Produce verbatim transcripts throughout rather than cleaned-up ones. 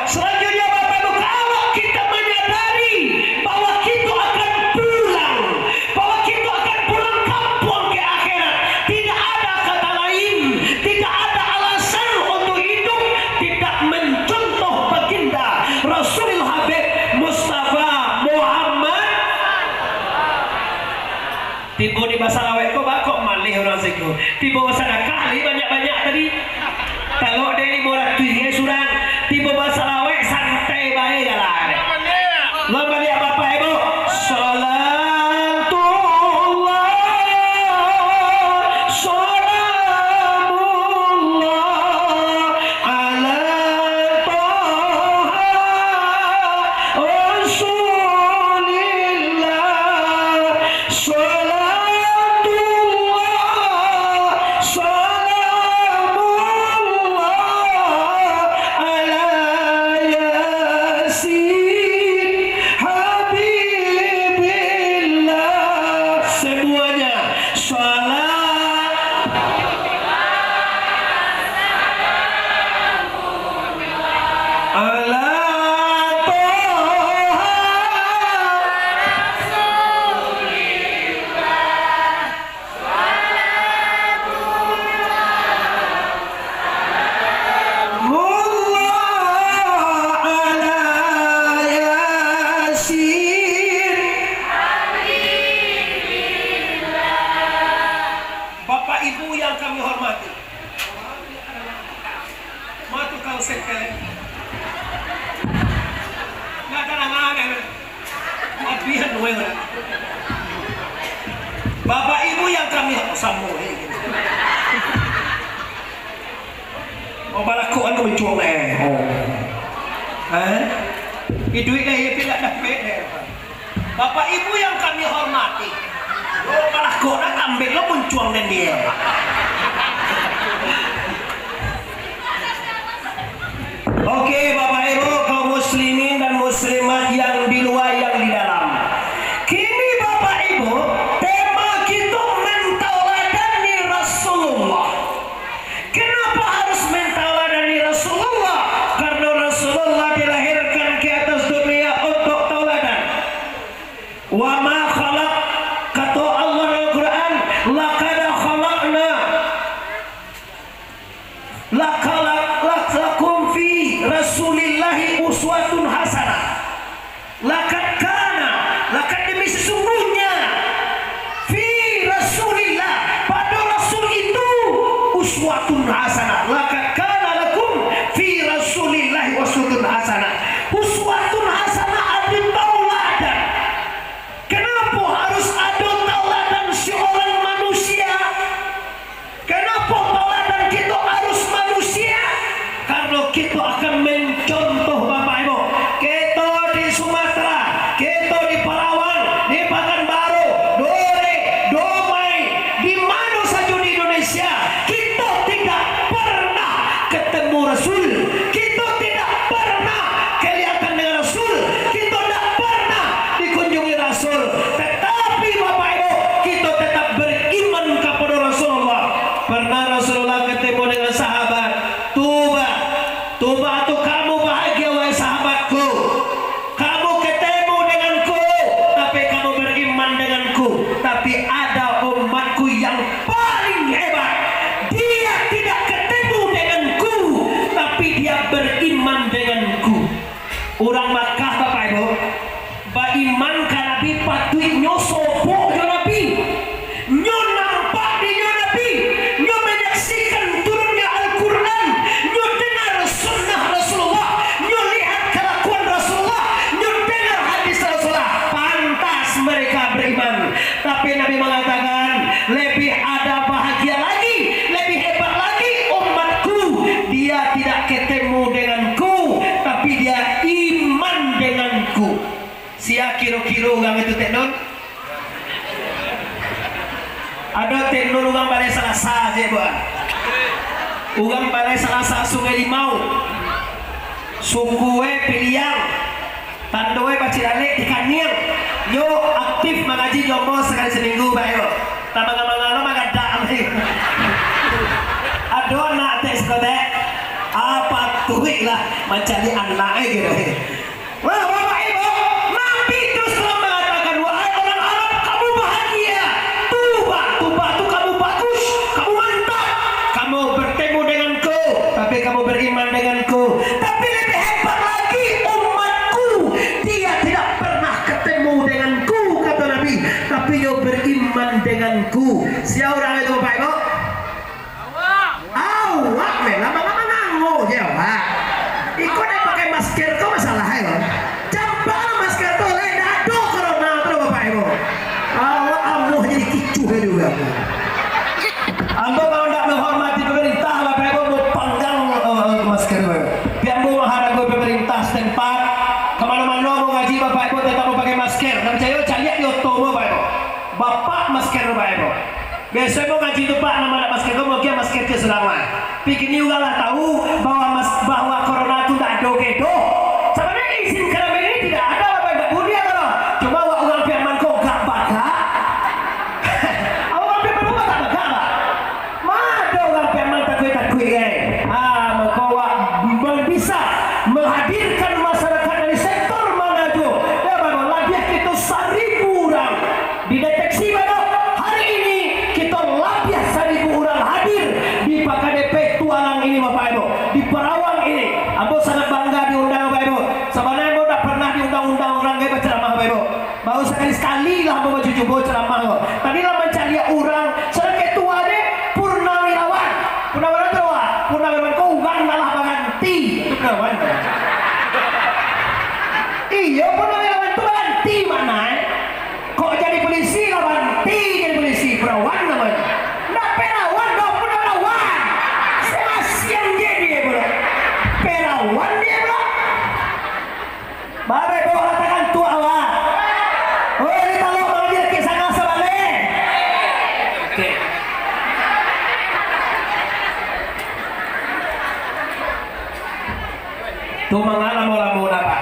Selanjutnya, Bapak Ibu, kalau kita menyadari bahwa kita akan pulang, bahwa kita akan pulang kampuang ke akhirat, tidak ada kata lain, tidak ada alasan untuk hidup tidak mencontoh Baginda Rasulul Habib Mustafa Muhammad. Tibo di basalawek ko, ba kok maleh urang siko. Tibo basadakah lai banyak-banyak tadi. Talok dek limo ratuih surang. Tibo basalawek santai bae jalan. Ulang baliak, Bapak Ibu. Salatullah, salamullah, ala Toha Rasulillah, salatullah, salamullah, ala Yasin Habibillah. Semuanya, salat. Ala Toha Rasulillah, salatullah, ala Yasin. Bapak Ibu yang kami hormati, ma tukang setel. Nggak ada nang aneh. Labihan weh. Bapak Ibu yang kami, oh, samo, eh, gitu. Oh, balakuan ko muncuang, eh. Oh. Eh? Iduik, eh, ya, tidak dapet, eh. Bapak Ibu yang kami hormati, lo malah kok nak ambil lo muncuang dan dia. Oke, Bapak Ibu, kaum muslimin dan muslimat yang di luar, yang di dalam. Kini, Bapak Ibu, tema kita mentauladani Rasulullah. Kenapa harus mentauladani Rasulullah? Karena Rasulullah dilahirkan ke atas dunia untuk tauladan. Wa ma khalaq, kato Allah dalam Quran, laqad khalaqna, laqad, lakum fi Rasulillahi uswatun hasanah. Laqad kana, laqad demi sesungguhnya, fi Rasulillah, pada Rasul itu, uswatun hasanah. Laqad kana lakum fi Rasulillahi uswatun hasanah. Uswatun hasanah arti tauladan. Kenapa harus ada tauladan seorang manusia? Kenapa tauladan kita harus manusia? Karena kita akan mencontoh, Bapak Ibu. Kita di Sumatera, kita di Palawan, di Pakanbaru, Dore, Domai, di mana saja di Indonesia, kita tidak pernah ketemu Rasul. Kita tidak pernah kelihatan dengan Rasul. Kita tidak pernah dikunjungi Rasul. Tetapi, Bapak Ibu, kita tetap beriman kepada Rasulullah. Pernah Rasulullah ketemu dengan sahabat, "Tuba, tuba tu kamu bahagia, wahai sahabatku. Kamu ketemu denganku, tapi kamu beriman denganku. Tapi ada umatku yang paling hebat. Dia tidak ketemu denganku, tapi dia beriman denganku." Urang Makkah, Bapak Ibu, baiman ka Nabi, patuiknyo sobok jo Nabi. Nyo nampak di nyo Nabi, nyo manyaksikan turunnya Al-Quran, nyo dengar sunnah Rasulullah, nyo lihat kalakuan Rasulullah, nyo dengar hadis Rasulullah. Pantas mereka beriman. Tapi Nabi mengatakan, "Lebih ada bahagia lagi, lebih hebat lagi umatku. Dia tidak ketemu denganku, tapi dia iman denganku." Sia kiro-kiro urang itu, Tek Nun? Ado Tek Nun urang Balai Salasa, cek buah. Urang Balai Salasa Sungai Limau. Suku e Piliang. Tando e Bacik Lalek di Kaniang. Nyo aktif mangaji jomblo sakali saminggu, bae yo. Tamanga-manga lo magadak, bae. Ado anak Tek siko, Tek. Apa Kurik lah mancari anak eh, gitu. Wah, Bapak Ibu, Nabi terus terang mengatakan, "Wahai orang Arab, kamu bahagia. Tuba, tuba tu kamu bagus, kamu mantap. Kamu bertemu denganku, tapi kamu beriman denganku. Tapi lebih hebat lagi umatku, dia tidak pernah ketemu denganku," kata Nabi, "tapi dia beriman denganku." Sia urang itu, Bapak Ibu? Awak meh, lama-lama ngango je awak. Iko nak pakai masker ko masalah eh. Campak lah masker tu, lai dak ado corona tu, Bapak Ibu. Awak amuah jadi kicuah juga. Ambo kalau ndak menghormati pemerintah, Bapak Ibu, mau panggang, eh, masker tu. Tapi ambo menghargai pemerintah setempat. Kemana-mana mau ngaji, Bapak Ibu, tetap mau pakai masker. Ndak picayo, caliak di oto, Bapak Ibu. Bapak masker, Bapak Ibu. Biaso emang ngaji tu, Pak, nan dak masker tu, mungkin masker tu sadang lah. Tapi kini urang lah tahu bahwa mas-, bahwa corona tu dak ado ge doh. Sabananyo izin karambia ini tidak ada, Bapak, dak buliah doh. Cuma awak urang Piaman ko gak bagak. Awak urang Piaman ko gak bagak, Pak. Ma ado urang Piaman takuik-takuik, eh. Ah, mako awak bisa menghadirkan masyarakat dari sektor mana jo. Ya, Bapak, labiah kito saribu urang. Dideteksi, Bapak, hari ini kito labiah saribu urang hadir di P K D P Tualang ini, Bapak Ibu, di Perawang ini. Ambo sangat bangga diundang, Bapak Ibu. Sabananyo ambo dak pernah diundang-undang urang gai bacaramah, Bapak Ibu. Baru sakali-sakali lah ambo bacubo ceramah ko. Tadi lah mancaliak urang, sadang ketua deh, Purnawirawan. Purnawirawan tu apo? Purnawirawan ko urang nan lah baranti. Itu Purnawirawan. Iyo, Purnawirawan tu baranti maknanyo. Kok jadi polisi lah, banti jadi polisi, perawan namonyo. Ndak perawan doh, pun perawan. Samasiang je dia pulo. Perawan dia pulo. Babe, bawa ratakan tu awak. Oi, ni talok bang dia ke sana sabalik. Oke. Tu manga lamo-lamo na, Pak.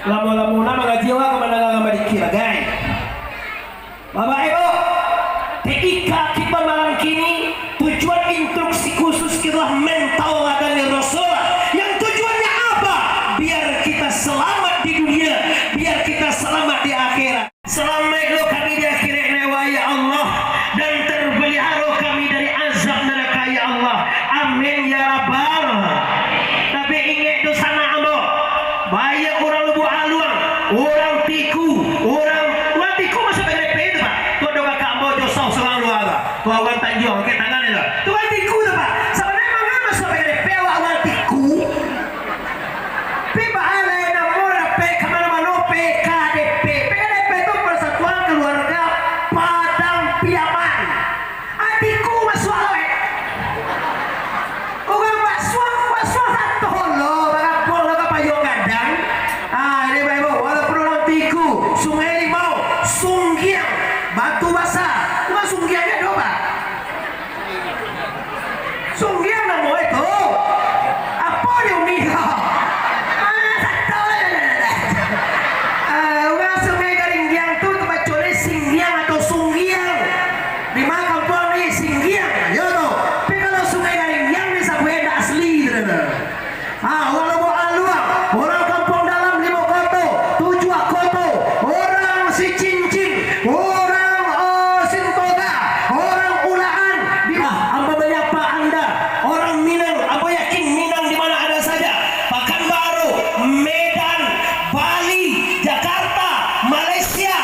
Lamo-lamo na mangaji awak ka mandanga badik lai. Bapak Ibu, ketika kita malam kini, tujuan instruksi khusus kita lah mentaladani Rasulullah. Yang tujuannya apa? Biar kita selamat di dunia, biar kita selamat di akhirat. Salamaik lo kami di akhirat, ya Allah, dan terpelihara kami dari azab neraka, ya Allah. Amin, ya Rabbal. Tapi ingek tu sanak ambo, banyak urang Lubuak Aluang, urang Tiku, urang, urang Tiku masuak P K D P tu, Pak. Tu ado kakak ambo Joseph surang lua tu. Tu urang Tanjuang, angkek tangan tu. Tu urang Tiku tu, Pak. Sabananyo manga masuak P K D P awak urang Tiku? Pi baa lai namo dapek ka mano-mano P K D P. P K D P tu Persatuan Keluarga Padang Piaman. Atiku masuak lo, eh. Urang Baksuang, Baksuang sato lo, barapo lo ka Payuang Gadang. Ah, ini baik, walaupun urang Tiku, Sungai Limau, Sunggiang, Batu Basa. Urang Sunggiang ni ado, Pak. Sunggiang namo itu. Apo di umi ko? Ah, sato lah. Ah, urang Sungai Garinggiang tu, tu baco ni Singgiang atau Sunggiang. Di ma kampuang ni Singgiang, yo tu. Tapi kalau Sungai Garinggiang ni sabuah indak asli tu, tu. Ha, urang Lubuak Aluang, urang Kampuang Dalam Limo Koto, Tujuah Koto, urang Sicincin, urang, eh, Sintoga, urang Ulaan. Di ma ambo manyapa anda, urang Minang, ambo yakin Minang di mana ada saja. Pakanbaru, Medan, Bali, Jakarta, Malaysia,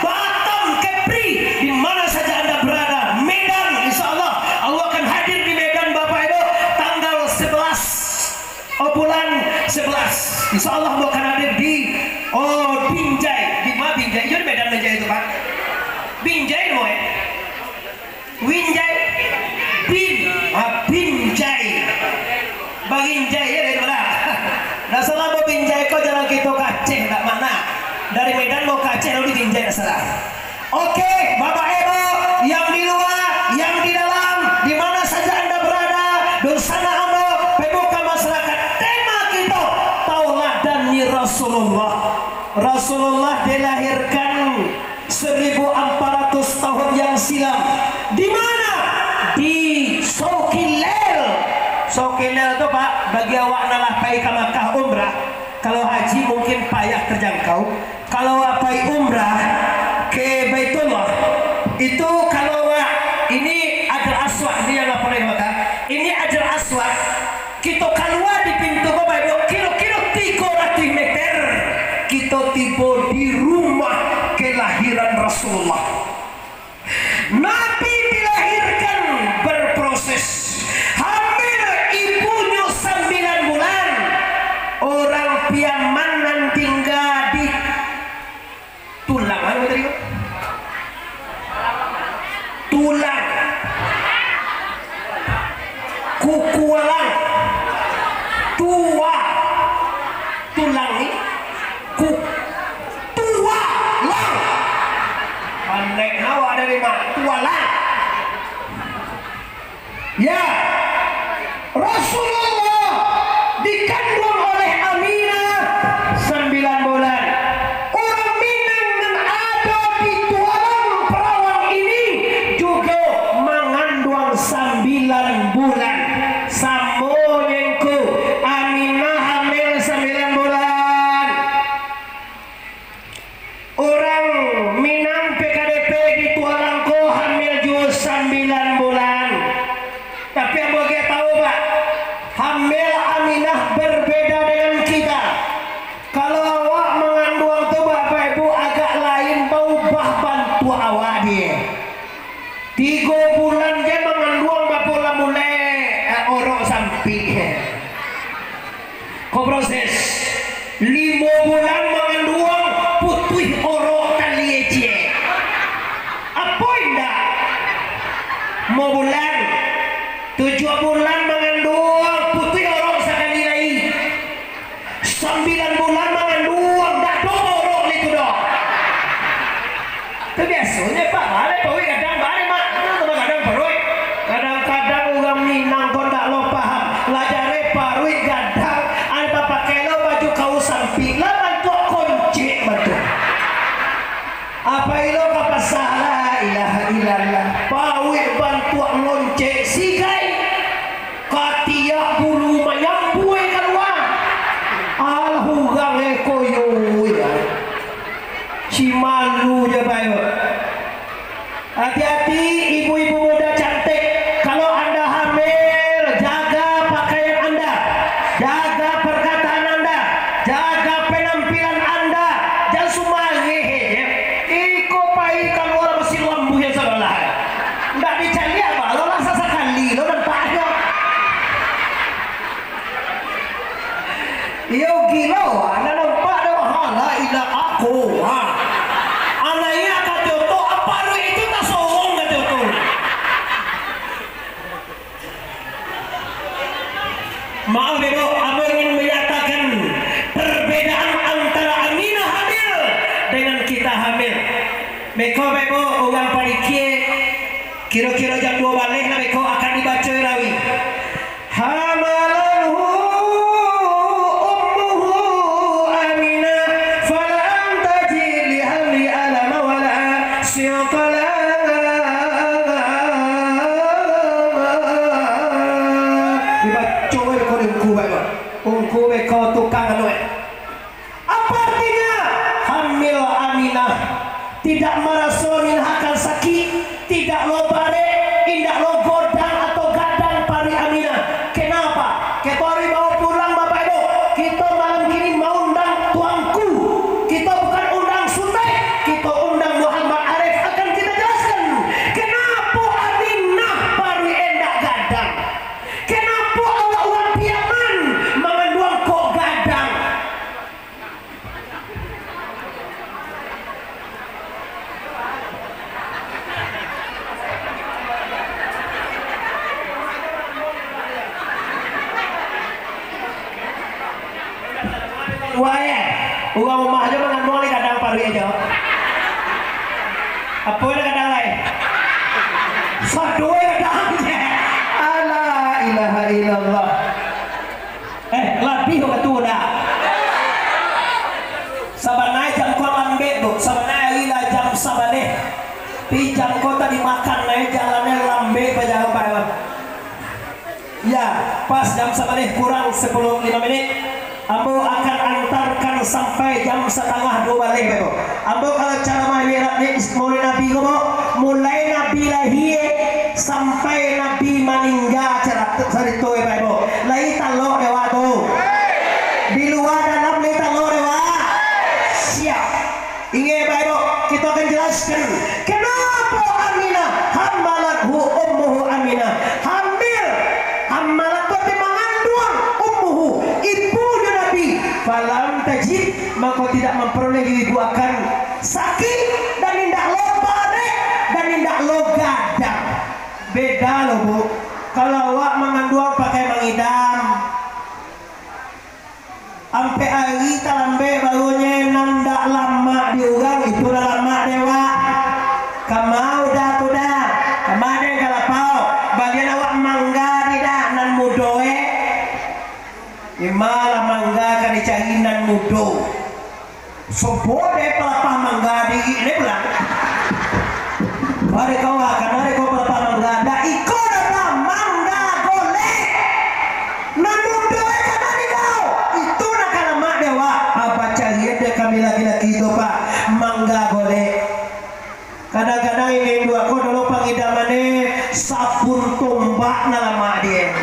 Batam, Kepri, di mana saja anda berada, Medan, insya Allah, Allah akan hadir di Medan, Bapak Ibu, tanggal sebelas. Oh, bulan sebelas. Insya Allah, ambo akan hadir di, oh, Binjai. Di ma Binjai? Iyo, di Medan Binjai tu, Pak. Binjai, boy. Winjai. Bin. Ah, Binjai. Baginjai, ya, dari mana? Ndak salah, ambo Binjai ko jalan kito ka Aceh, ndak mana. Dari Medan mau ka Aceh, lalu di Binjai, ndak salah. Oke, Bapak Ibu, yang di luar, yang di dalam, di mana saja Anda berada, dunsanak ambo, pemuka masyarakat, tema kita, tauladani Rasulullah. Rasulullah dilahirkan seribu empat ratus tahun yang silam. Di mana? Di Sokilel. Sokilel tu, Pak, bagi awak Awak nan lah pai ka Makkah umrah, kalau haji mungkin payah terjangkau. Kalau awak pai umrah ke Baitullah, itu kalau awak, ini Hajar Aswad, ini yang lah pernah di Makkah. Ini Hajar Aswad, kito kalua di pintu ko, Bapak Ibu, kiro-kiro tigo ratuih meter, kito tibo di rumah kelahiran Rasulullah. Nabi dilahirkan berproses. Hamil ibunyo sambilan bulan. Urang Piaman nan tingga di Tulang, anu tadi tu? Tulang. Kukualang. Tua. Tulang ni. Ku-, tua. Lang. Pandai awak dari ma-, tua lang. Ya, Rasulullah dikanduang oleh Aminah sambilan bulan. Urang Minang nan ado di Tualang Perawang ini jugo manganduang sambilan bulan. Samo jo ngku, Aminah hamil sambilan bulan. Urang Minang P K D P di Tualang ko hamil juo sambilan bulan. Tapi ambo agiah tahu, Pak, hamil Aminah berbeda dengan kita. Kalau awak manganduang tu, Bapak Ibu, agak lain, baubah bantuak awak, die. Tigo bulan je manganduang, bapo lah mulai, eh, orok sampik. Ko proses. Limo bulan manganduang, putuih orok tali eciek. Apo indak? Limo bulan. Tujuah bulan manganduang, putuih orok sakali lai. Sambilan bulan manganduang, dak ado orok lai tu doh. Tu biasonyo, Pak, baleh paruik gadang, baleh, Mak. Anu tu bagadang paruik. Kadang-kadang urang Minang ko ndak lo paham. Lah jareh paruik gadang, ai bapakai lo baju kaus sampik, lah bantuak koncek batua. Apai lo ka pasa, la ilaha illallah. Paruik bantuak loncek sigai. Katiak bulu manyambuai kalua. Alah urang eko yo, ya. Si malu je bae. Hati-hati, ibu-ibu muda cantik. Kalau anda hamil, jaga pakaian anda, jaga perkataan anda, jaga penampilan anda. Jan sumareh je. Iko pai kalua masih lambuih sabalah. Ndak dicaliak balo lah sasakali lo nampaknyo. Iyo gilo, anak nampak dah, ha, la ilah ako, ha. Anak iya kata oto, apa duit itu tak sorong kata oto. Maaf, Ibu, ambo ingin menyatakan perbedaan antara Aminah hamil dengan kita hamil. Beko, Ibu, urang padikie, kiro-kiro jam duo baleh lah, beko, akan dibaco rawi. Hamalathu ummuhu Aminah, falam tajid li hamliha alaman wala saqama. Dibaco beko dek ungku beko. Ungku beko tukang anu, eh. Apa artinya? Hamil Aminah tidak maraso Aminah akan sakik, tidak lo barek, indak lo godang atau gadang paruik Aminah. Kenapa? Kito ari bawa pulang, Bapak Ibu. Kito malam kini maundang tuanku. Kito bukan undang Sutek, kito undang Muhammad Arif. Akan kita jelaskan kenapo Aminah paruik indak gadang. Kenapo awak urang Piaman manganduang kok gadang. Wah, eh, urang rumah ajo manganduang lai gadang paruik ajo. Apo nan gadang lai? Sado gadang. Ala ilaha illallah. Eh, labiah wakatu dah. Sabananyo jam ko lambek tu, sabananyo hari lah jam sabaleh. Tapi jam ko tadi makan, eh, jalannyo lambek pajalan. Ya, Pas jam sabaleh kurang sapuluah limo minit, ambo akan antarkan sampai jam satangah duo baleh, Bapak Ibu. Ambo kalau caramah Mi'raj ni, Maulid Nabi ko, Bapak, mulai Nabi lahia sampai Nabi maningga, cara-, carito, Bapak Ibu. Lai talok dek awak tu. Di lua dalam lai talok dek awak. Siap. Ingat, Bapak Ibu, kita akan jelaskan kenapa Aminah, hamalathu ummuhu Aminah, hamil, hamalathu arti mangandung, ummuhu, ibunyo Nabi, falam tajid, maka tidak memperoleh ibu akan sakit, dan indak lo barek, dan indak lo gadang. Beda lo, Bu. Kalau awak mangandung pakai mangidam, ampek ari talambek barunyo, nan dak lamak di urang, itu lah lamak dek awak. Kama udah tu dah, kama den ka lapau, balian awak mangga di dah, nan mudo, eh. Ima lah mangga ka dicari nan mudo. Sobok dek palapah mangga di ini pulang. Pada kau akan ada kau palapah mangga, dak iko dah mangga golek. Nan mudo eh kana di kau. Itu nak ka lamak dek awak. Apa cari dek kami laki-laki tu, Pak? Mangga golek. Kadang-kadang inyo induak ko dulu pangidamannyo sabun tombak nan lamak dek.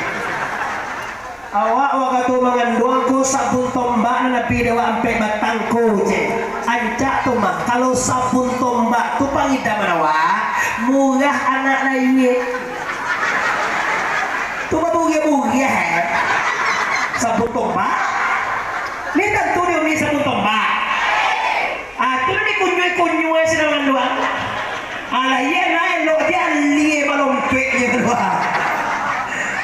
Awak wakatu mangandung ko sabun tombak nan labiah dek awak ampek batang ko je. Ancak tu mah, kalau sabun tombak tu pangidaman awak, murah anak lahia. Tu baburiah-buriah, eh. Sabun tombak. Ni tantu di umi sabun tombak. Ah, tu nan dikunyuah-kunyuah sinan mandua. Alah, iyo nah, elok je alie balompek je kalua.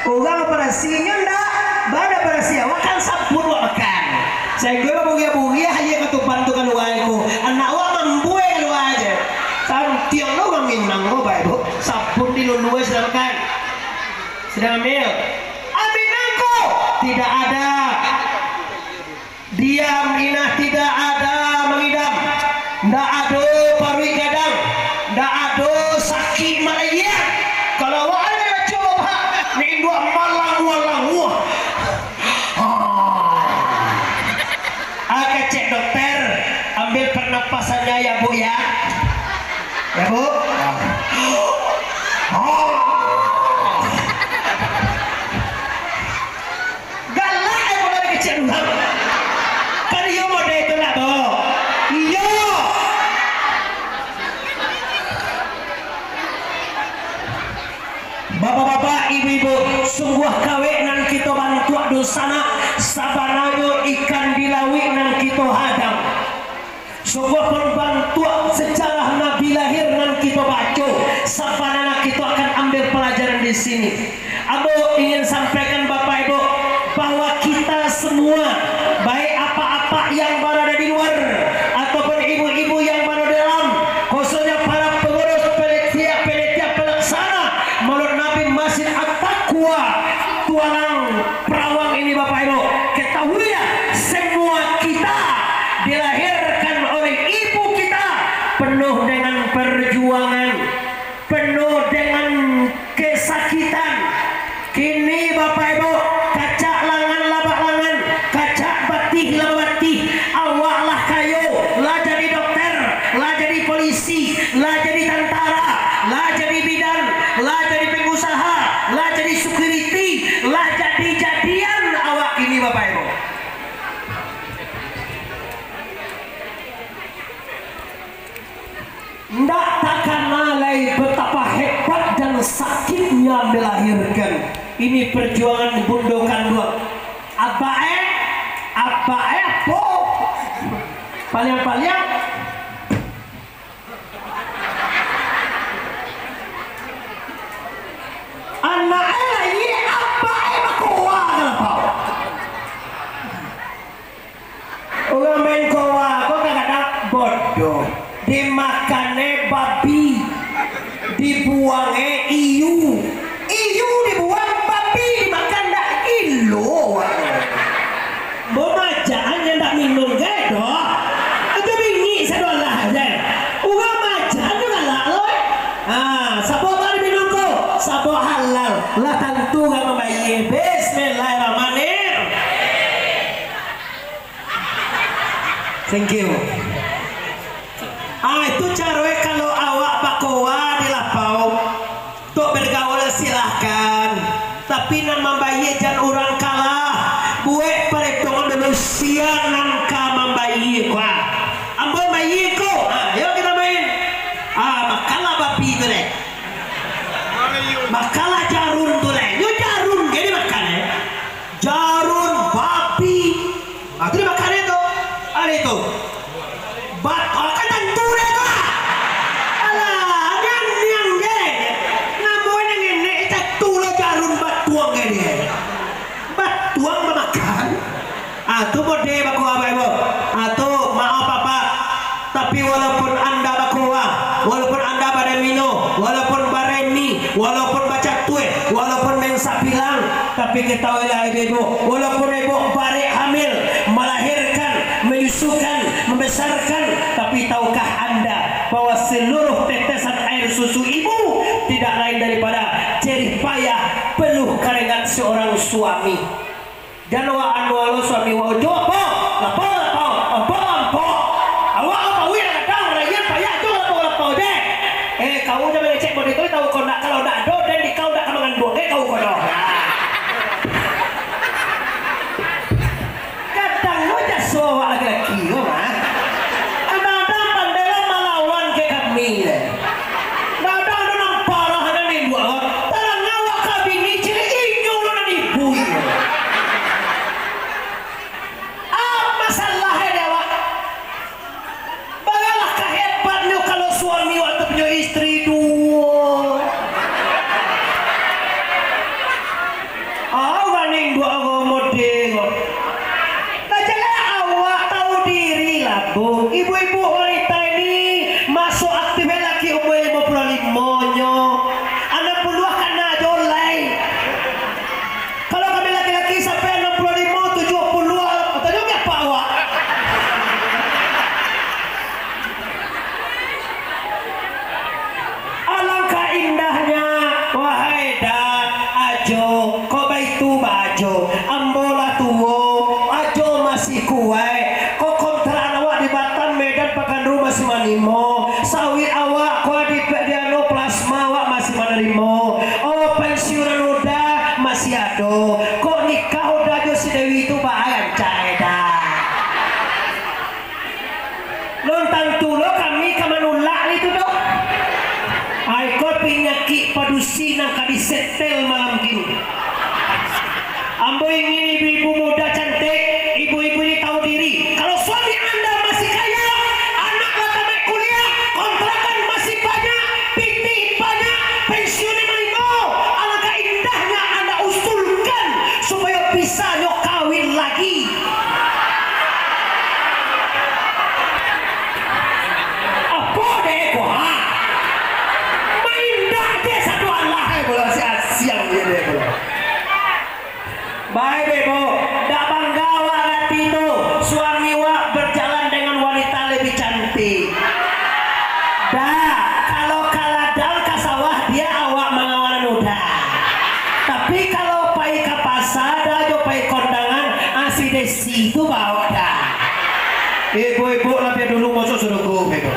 Urang barasihnyo ndak, bana barasiah awak kan sabun awak makan. Sainggo baburiah-buriah alie katuban tu kalua ko. Anak awak mambuai kalua je. Santiang lo urang Minang ko, baik, Bu. Sabun dilulua sinan makan. Sinan ambil. Aminah ko tidak ada. Diam, inah, tidak ada mangidam. Ndak ado paruik gadang. Ndak ado sakik malayia. Kalau awak ado baco, Bapak, ni induak malanguah-languah. Ah, kecek dokter, ambil pernapasannya ya, Bu, ya. Ya, Bu. Ah. Galak eh, kalau kecek urang. Kan iyo model itu lah, Bo. Iyo. Bapak-bapak, ibu-ibu, sungguah kawek nan kito bantuak dunsanak, sabananyo ikan di lauik nan kito hadang. Sabuah pambantuak sejarah Nabi lahir nan kito baco, sabananyo kito akan ambil palajaran di sini. Ambo ingin sampaikan, Bapak Ibu, bahwa kita semua, baik apak-apak yang barada di luar, ataupun ibu-ibu yang barada dalam, khususnya para pengurus, panitia, panitia pelaksana Maulid Nabi Masjid At-Taqwa, Tualang Perawang ini, Bapak Ibu, ketahuilah, semua kita dilahirkan oleh ibu kita penuh dengan perjuangan, penuh dengan kesakitan. Kini, Bapak Ibu, kacak langan lah bak langan, kacak batih lah bak batih, awak lah kayo, lah jadi dokter, lah jadi polisi, lah jadi tantara, lah jadi bidan, lah jadi pengusaha, lah jadi security, lah jadi-jadian awak kini, Bapak Ibu. Ndak takana lai betapa hebat dan sakitnya melahirkan. Ini perjuangan bundo kanduang. Abak eh, abak eh apo? Paliang-paliang. Anak eh lahia, abak eh bakoa ka lapau. Urang main koa ko kadang-kadang bodoh. Dimakannyo babi, dibuangnyo iyu. Iyu dibuang, babi dimakan, ndak gilo. Bo majaan nyo ndak minum gai doh. Ajo bingik sadolah je. Urang majaan tu galak lo. Ah, sabab tadi minum ko, sabab halal. Lah tantu urang mambayia. Bismillah. Thank you. Ah, itu caro e, kalau awak bakoa di lapau, tok bergaul silahkan. Tapi nan mambayie jan urang kalah. Buek paretongan dulu, sia nan ka mambayie ko. Ambo mambayie ko. Ah, yo kita main. Ah, makanlah babi tu deh. Makanlah jarun tu deh. Yo jarun jadi makan eh. Jarun babi. Ah, tu dimakan itu. Ada itu. Bat, ah, kan tantu deh tu lah. Alah, niang-niang je. Namo niang enek, tantu lah jarun batuang ke dia. Batuang mamakan. Ah, tu mode bakoa, Bapak Ibu. Ah, tu maaf, Bapak. Tapi walaupun anda bakoa, walaupun anda badamino, walaupun baremi, walaupun bacatuih, walaupun main sapilang, tapi ketahuilah, ibu-ibu, walaupun ibu barek hamil, melahirkan, menyusukan, membesarkan, tapi tahukah anda bahwa seluruh tetesan air susu ibu tidak lain daripada jerih payah penuh keringat seorang suami? Jan awak anu alo suami awak, "Jo, apo? Lapau, lapau, apo, apo? Awak apo wih kadang rakyat payah jo lapau, lapau je." Eh, kau jan mangecek mode tu, tahu kau ndak, kalau ndak ado, den di kau ndak ka manganduang, eh, kau kono. Kadang lo jaso awak laki-laki ko, mah. Kadang-kadang pandai lo malawan ke kami, deh. Kadang ado nan parah nan induak, tarang awak ka bini cilik inyo lo nan ibu inyo. Ah, masalah e dek awak. Baralah kahebatnyo kalau suami awak tu punyo istri duo. Ah, urang induak agamo dengo. Lah jaleh awak tahu diri lah, Bung. Ibu-ibu wanita ini masuk aktif laki umur limo puluah limo nyo. Anam puluah kana jo lai. Kalau kami laki-laki sampai anam puluah limo, tujuah puluah, tanyo ka apak awak. Alangkah indahnyo, wahai Da, Ajo, kok baitu ba Ajo? Ambo lah tuo, Ajo masih kuaik. Kok kontrakan awak di Batam, Medan, Pakandu masih manimo. Sawit awak, kok di, di anu, plasma awak masih manarimo. Oh, pensiunan Uda masih ado. Kok nikah Uda jo si Dewi tu baa rancak e, Da? Lun tantu lo kami ka manulak itu doh. Ai ko pinyakik padusi nan ka disetel malam kini. Ambo ingin ibu-ibu muda cantik, ibu-ibu ini tahu diri. Kalau suami anda masih kaya, anak lah tamat kuliah, kontrakan masih banyak, pitih banyak, pensiun limo, alangkah indahnya anda usulkan supayo bisa nyo kawin lagi. Apo deh ko, ha? Maindak je satu alah, eh, bola siang-siang je deh, bola. Baik, Bebo. Dak bangga awak ati tu, suami awak berjalan dengan wanita lebih cantik. Dak, kalau ka ladang ka sawah, dia awak mangawan Uda. Tapi kalau pai ka pasa, Da, jo pai kondangan, ah, si Desi tu bawa, Da. Ibu-ibu labiah dulu masuk suruga, Bebo.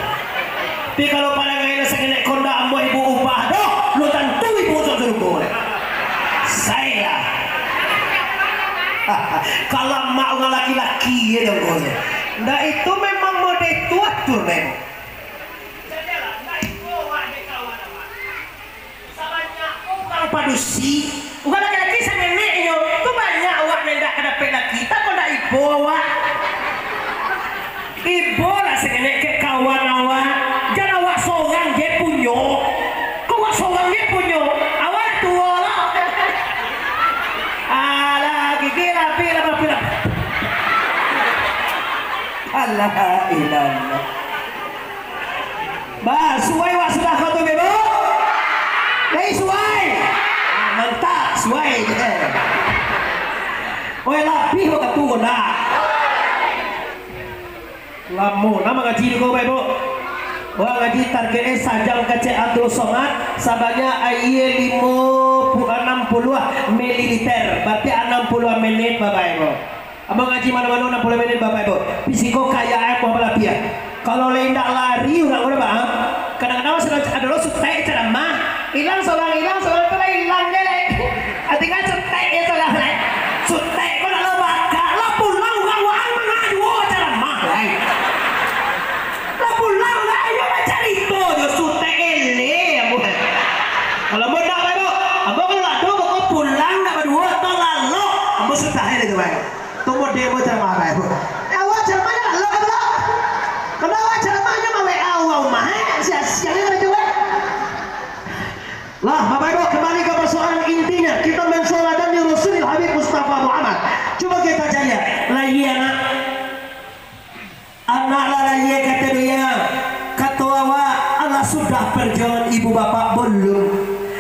Tapi kalau parangai lah sangenek kondak ambo ibu ubah doh, lo tantu ibu masuk suruga. Saya. Kalau mak urang laki-laki ya dong. Ndak itu memang mode tu atur memang. Sabanyak urang padusi, urang laki-laki sangeneknyo, tu banyak awak nan indak ka dapek laki, tak kok ndak ibo awak. Ibo lah sangenek kek kawan awak, jan awak sorang je punyo. Kok awak sorang je punyo, awak lah tuo lah. Alah, gigi lah, pi lah, pi lah. Alah, ilah. Bah, suai wak sudah kau tu, Bebo? Lai suai? Ah, mantap, suai je. Oi, lapih wak katu ko ndak? Lamo, nah mangaji ko, Bebo. Wah, ngaji target e sajam kecek Abdul Somad, sabanyak aia limo pu-, anam puluah mililiter, berarti anam puluah menit, Bapak Ibu. Abang ngaji mano-mano anam puluah menit, Bapak Ibu. Pisiko kayak ayam buah balapia. Kalau lai indak lari urang ko, Pak, ha? Kadang-kadang ado lo sutek ceramah, ilang sorang, ilang sorang tu lah ilang je, lai. Ah, tinggal sutek je sorang, lai. Sutek ko nak lo bakak, lah pulang urang, urang manga juo ceramah, lai. Lah pulang lah, ayo bacarito jo sutek eleh, ambo. Kalau ambo ndak, Bapak Ibu, ambo kalau ado, ambo pulang ndak baduo, atau lalok, ambo sudahi tu, Bapak. Tu model ambo ceramah, Bapak Ibu. Eh, awak ceramah nyo lalok, lalok. Kalau awak ceramah nyo ma-W A urang rumah, eh, sia-sia nyo karajo, eh. Lah, Bapak Ibu, kembali ke persoalan intinya, kita menseladani Rasulul Habib Mustafa Muhammad. Coba kita cari, ya. Lagi anak. Anak lah lahia, kato dia, kato awak, alah sudah perjuangan ibu bapak? Belum.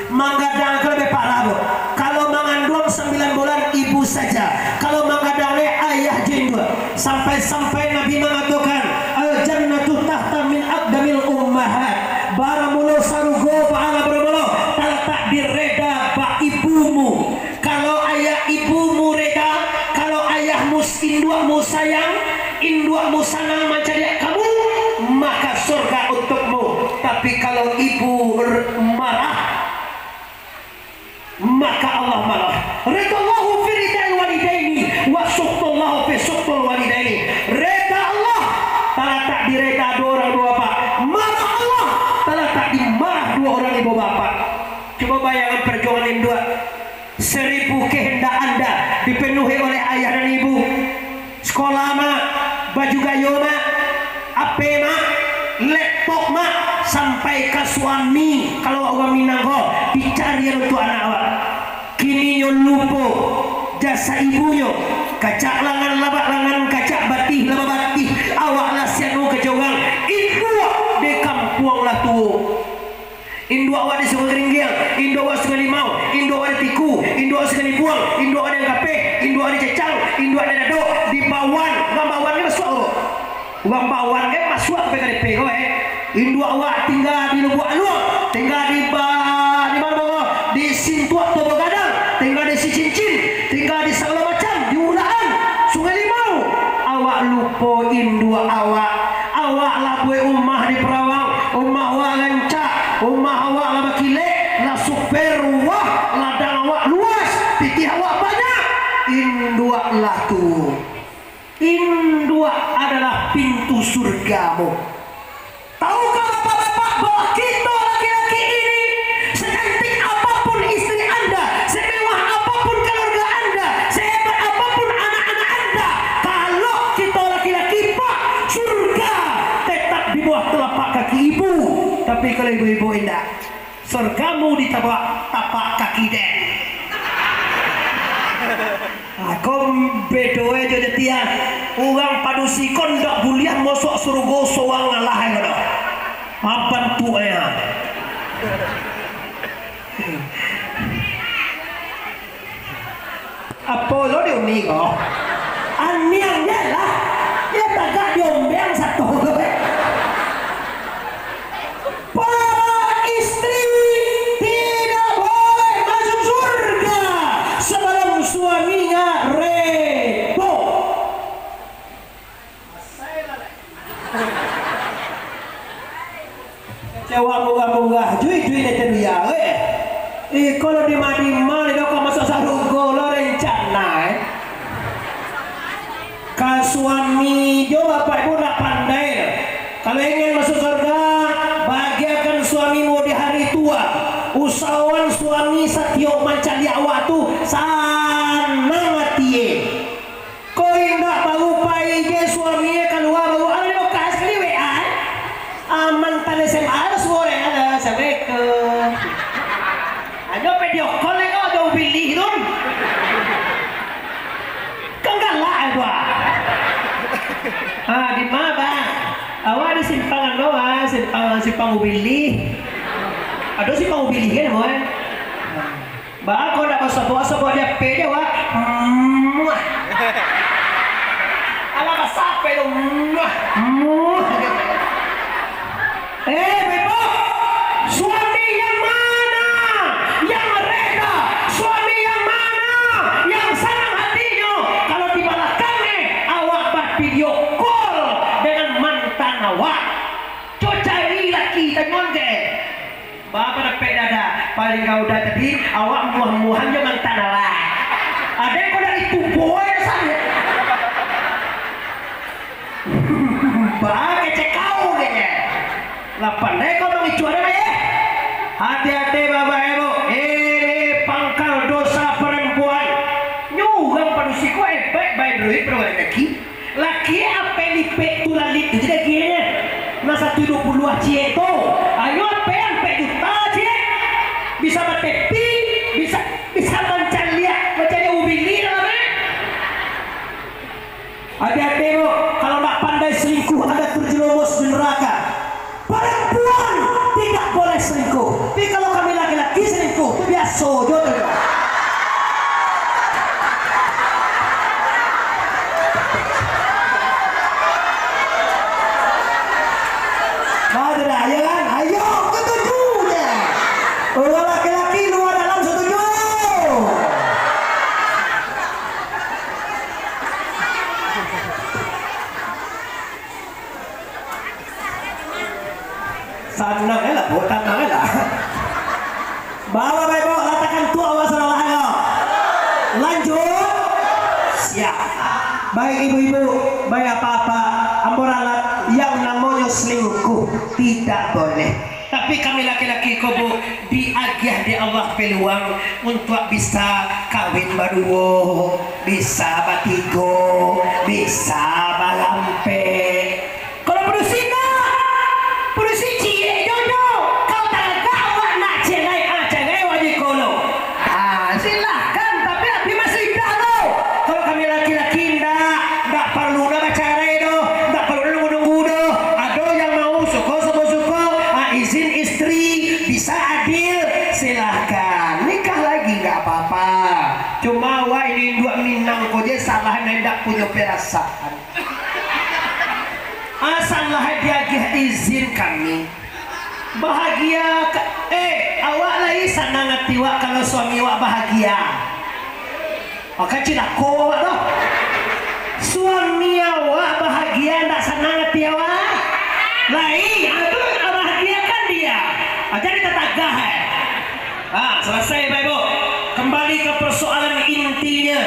Manggadang ko labiah parah tu. Kalau manganduang sambilan bulan, ibu saja. Kalau manggadang ni, ayah jo induak. Sampai-sampai Nabi mangatokan, "Al-jannatu tahta min aqdamil ummahat." Baramulo sarugo, pahala baramulo talatak di reda bak ibumu. Kalau ayah ibumu reda, kalau ayahmu, induakmu sayang, induakmu sanang mancaliak kamu, maka surga untukmu. Tapi kalau ibu r-, marah, maka Allah marah. Ridallahu fi ridal walidaini, wa sukhtallahu fi sukhtal walidaini. Reda Allah talatak di reda duo urang ibu bapak. Marah Allah talatak di marah duo urang ibu bapak. Cubo bayangkan perjuangan induak. Seribu kehendak anda dipenuhi oleh ayah dan ibu. Sekolah mah, baju gayo mah, A P mah, laptop mah, sampai ka suami, kalau urang Minang ko, dicarian untuak anak awak. Kini nyo lupo jasa ibunyo, kacak langan lah bak langan, kacak batih lah babatih, awak lah sianu ka jorang, induak di kampuang lah tuo. Induak awak di Sungai Keringgiang, induak awak Sungai Limau, induak awak di Tiku, induak awak Sungai Libuang, induak awak di Angkapeh, induak awak di Cacang, induak awak di Dadok, di Bawan, Bang Bawan ni masuak ko. Bang Bawan kan masuak sampai ka D P ko, eh. Induak awak tingga di Lubuak Aluang, tingga di ba-, di mano, di Sintuak Tobo Gadang, tingga di Sicincin, tingga di sagalo macam, di Ulakan, Sungai Limau. Awak lupo induak awak. Awak lah buek umah di Perawang, umah awak rancak, umah awak lah bakilek, lah super wah, ladang awak luas, pitih awak banyak. Induak lah tu. Induak adalah pintu surgamu. Tahukah bapak-bapak bahwa kita laki-laki ini, secantik apapun istri Anda, semewah apapun keluarga Anda, sehebat apapun anak-anak Anda, kalau kita laki-laki, Pak, surga tetap di bawah telapak kaki ibu. Tapi kalau ibu-ibu indak, surgamu di tapak, tapak kaki den. Ah, ko bedo e jo jati ah. Urang padusi ko ndak buliah masuak surugo sorang alah e ko doh. Apan tu e ah. Apo lo di uni ko? Aniang je lah. Yo tagak di ombeang sato ko. Para istri tidak boleh masuk surga sebelum suaminya redo. Kecewa murah-murah, jui-jui nete duya, weh. Iko lo dima-dima, lo ka masuk sarugo lo rencana, eh. Ka suami jo bapak ibu ndak pandai doh. Kalau ingin masuk surga, bahagiakan suamimu di hari tua. Usahoan suami satiok mancaliak awak tu sanang atie. Ko indak baru pai je suami kalua, baru ado di lokasi di W A, eh. Aman tan S M A lah suo deh, halo, assalamualaikum. Ajo video call ko, ajo pilih tu. Kan galak eh, bah. Ah, di ma, bah? Awak di simpang anu, ah, simpang, simpang Ubilih. Ado simpang Ubilih kan, boy? Bah, kok ndak basobok-sobok di H P je, wak. Muah. Alah, basapo tu? Muah. Muah. Eh, Bebo, suami yang mana yang reda? Suami yang mana yang sanang hatinyo? Kalau di balakang Awak, co cari laki, tanyo se. Baa dapek dada, paling kau udah tadi, awak muah-muahan jo mantan awak. Ado ko dari tubuah yo, san. Baa kecek kau, kecek. Lah pandai kau mangicuah dek, eh? Hati-hati, Bapak Ibu. Ini pangkal dosa perempuan. Nyo urang padusi ko hebat, bae duit, pado laki. Laki ape lipek tu lalit tu jadi agiahnyo. Nah, satu duo puluah ciek tu. Ayo ape ampek juta ciek. Bisa batepi, bisa, bisa mancaliak, mancaliak ubili dalam, eh. Hati-hati, Bu, kalau ndak pandai selingkuh, Anda terjerumus di neraka. Perempuan tidak boleh selingkuh. Tapi kalau kami laki-laki selingkuh, tu biaso jo tu. Nah, tu dah, ya kan? Ayo, ketuju je. Urang laki-laki luar dalam setuju. Sanang je lah, Bu, tanang je lah. Bapak Ibu, latakan tu awak salah ko. Lanjut. Siap. Baik ibu-ibu, baik apak-apak, ambo ralat, yang namonyo selingkuh tidak boleh. Tapi kami laki-laki ko, Bu, diagiah dek Allah peluang untuak bisa kawin baduo, bisa batigo, bisa balampek. Kalau padusi ndak, padusi ciek jo nyo. Kalau tagak awak nak cerai, ah, cerai awak di kolo. Ah, silahkan, tapi api masih idak tu. Kalau kami laki-laki ndak, ndak paralu ndak bacarai doh, ndak paralu nunggu-nunggu doh. Ado yang mau suko samo suko, ah, izin istri, bisa adil, silahkan. Nikah lagi nggak apa-apa. Cuma awak ini induak Minang ko je salah, ndak punyo perasaan. Asalah diagiah izin kami. Bahagia ka-, eh, awak lai sanang ati awak kalau suami awak bahagia. Mako cilako awak tu. Suami awak bahagia, ndak sanang ati awak? Lai, ah, tu bahagiakan dia. Ah, jadi tatagah, eh. Ah, selesai, Bapak Ibu. Kembali ke persoalan intinya.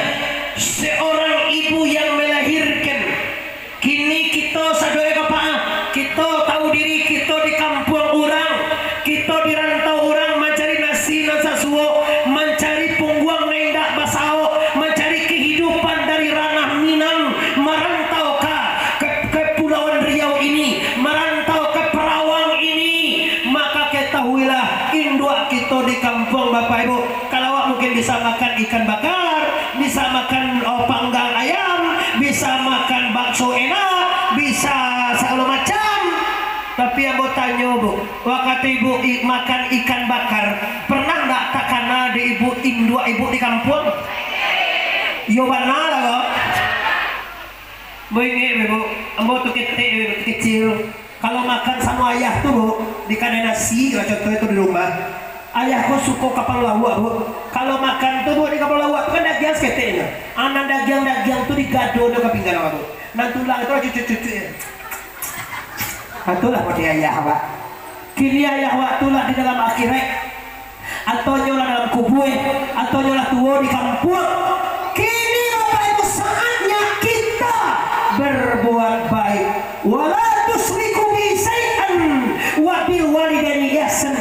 Seorang ibu yang melahirkan. Kini kito sadonyo ko, Pak, kito tahu diri kito di kampuang urang, kito di rantau urang mancari nasi nan sasuok, mancari pungguang nan indak basaok, mancari kehidupan dari ranah Minang, marantau ka, ke, Kepulauan Riau ini, marantau ke Perawang ini, maka ketahuilah, induak kito di kampuang, Bapak Ibu, kalau awak mungkin bisa makan ikan bakar, bisa makan, oh, panggang ayam, bisa makan bakso enak, bisa sagalo macam. Tapi ambo tanyo, Bu, wakatu ibu i-, makan ikan bakar, pernah ndak takana dek ibu induak ibu di kampuang? Iyo bana lah, Bu. Ambo ingek, Bu, ambo tu ketek, Bu, kecil. Kalau makan samo ayah tu, Bu, di kadai nasi lah, contohnyo tu di rumah. Ayah ko suko kapalo lauak, Bu. Kalau makan tu, Bu, di kapalo lauak tu kan dagiang saketeknyo. Ah, nan dagiang-dagiang tu digado dek ka pinggan awak tu. Nan tulang tu cucuk-cucuk je. Ah, itulah model ayah awak. Kini ayah awak tu lah di dalam akhirat. Atau nyo lah dalam kubua, atau nyo lah tuo di kampuang. Kini, Bapak Ibu, saatnya kita berbuat baik. Wala tusyriku bi syai'an wa bil walidaini ihsan.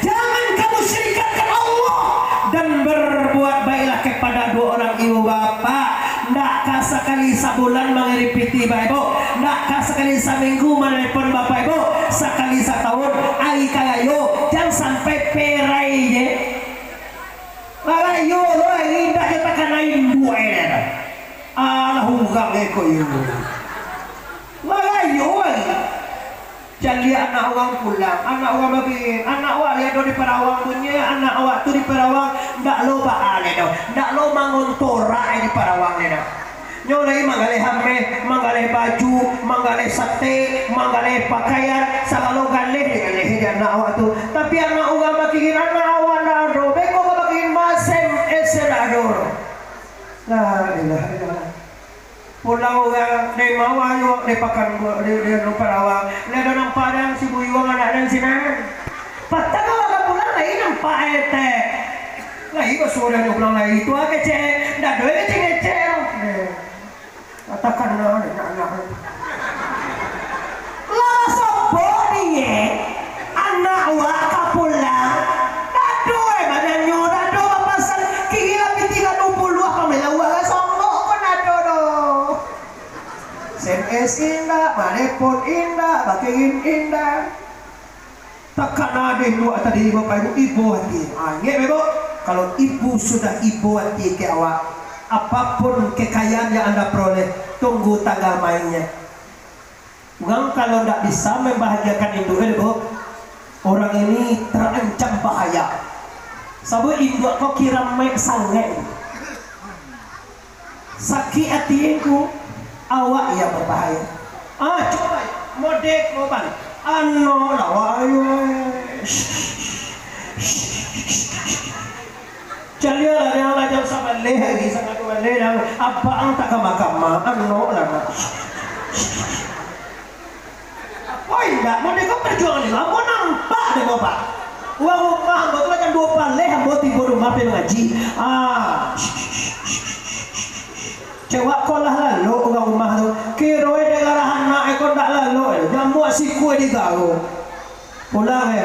Jangan kamu syirikkan Allah dan berbuat baiklah kepada dua orang ibu bapak. Ndak ka sakali sabulan mangiri pitih, Bapak Ibu. Ndak ka sakali saminggu manelepon, Bapak Ibu. Sakali satahun, ari ka rayo, jan sampai perai je. Lah rayo lo ari, indak jo takana induak e. Alah, urang eko yo. Lah rayo ari. Caliak anak urang pulang, anak urang babiin, anak awak lai ado di Parawang tu nyo, anak awak tu di Parawang, ndak lo baa lai doh, ndak lo mangontorak di Parawang lai doh. Nyo lai manggaleh ameh, manggaleh baju, manggaleh sate, manggaleh pakaian, sagalo galeh digaleh di anak awak tu. Tapi anak urang bakirin, anak awak ndak ado, beko ka bakirin masem ese ndak ado. La ilaha illallah. Pulang urang dari Mawar juo, dari Pakan, dari, dari Padawang. Lah ado nampak den si Buyuang anak den sinan. Patang awak ka pulang lai nampak etek. Lai basuo den pulang lai, tu ah kecek, ndak ado kecek-kecek. Eh, katakan lah, anak-anak. Lah basobok ni, eh. Anak wak ka pulang. Ndak ado, eh, badannyo, ndak ado bapasan. Kini lah pitih ka duo puluah, pamela wak lah songkok ko ndak ado doh. S M S indak, manelpon indak, bakirim indak. Takana deh buah tadi, Bapak Ibu, ibo hati. Ah, ingat, Ibu, kalau ibu sudah ibo hati ke awak, apapun kekayaan yang Anda peroleh, tunggu tanggal mainnya. Urang kalau ndak bisa membahagiakan induak, eh, Ibu, orang ini terancam bahaya. Sabab induak ko kiramaik sangaik. Sakik ati ko, awak yang berbahaya. Ah, cubo, model ko bang. Ano lah, wah, ayo. Calialah, janganlah, jangan sabaleh lagi, sangat baleh, dan abang tak kama-kama, ano lah, nak. Apo indak, model ko perjuangan ni, ambo nampak dek ko, Pak. Urang rumah ambo tu macam duo paleh, ambo tibo di rumah pai mangaji. Ah. Cewek ko lah lalok urang rumah tu. Kiro e dek garah anak e ko ndak lalok e. Jamuak sikua digaro. Pulang e.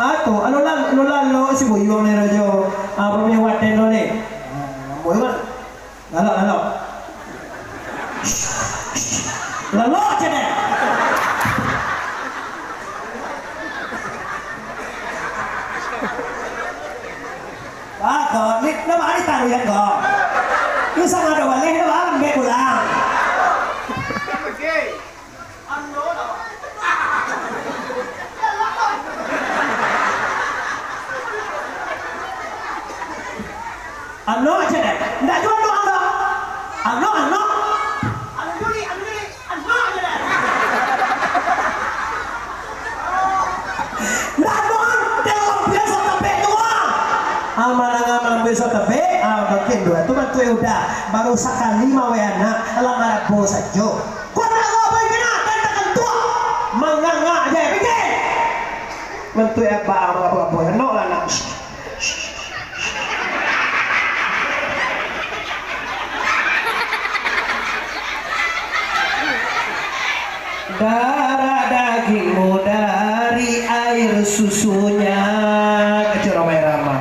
Ah tu, anu lal-, anu lalok si Buyuang ni rajo. Ah, pamiwat den tu ni. Ah, ambo tu kan. Lalok, lalok. Lalok je deh. Wah, ko, ni, ndak baa ditaruihan ko. Ni sangaik do baleh, ndak baa lambek pulang. Ano aja deh. Ndak juo ano, ano. Ano, ano. Ano duli, ano duli. Ano aja deh. Ndak ano, ah. Dia orang biasa tebek tu, ah. Ah, malang, ah, malang biasa tebek. Ah, makin dua. Tu bantu Uda. Baru sakali maweh anak, lah marabo sajo. Kok nak ngapa kena, kan tak kentuak. Manganga aja, pikir. Bantu abang, apa-apa. Ano lah, nak. Darah dagingmu dari air susunya, kecil Rhoma Irama.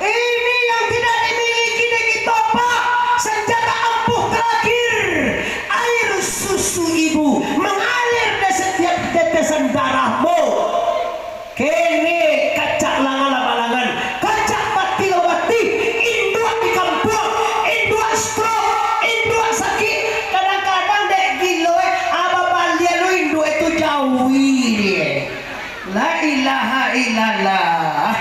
Ini yang tidak dimiliki dek kito, Pak. Senjata ampuh terakhir, air susu ibu mengalir di setiap tetesan darahmu. Kini kacak langan lah balangan, kacak batih lah batih, induak di kampuang, induak stroke, induak sakik, kadang-kadang dek gilo, eh, abah balian lu induak itu jawi dia. La ilaha illallah.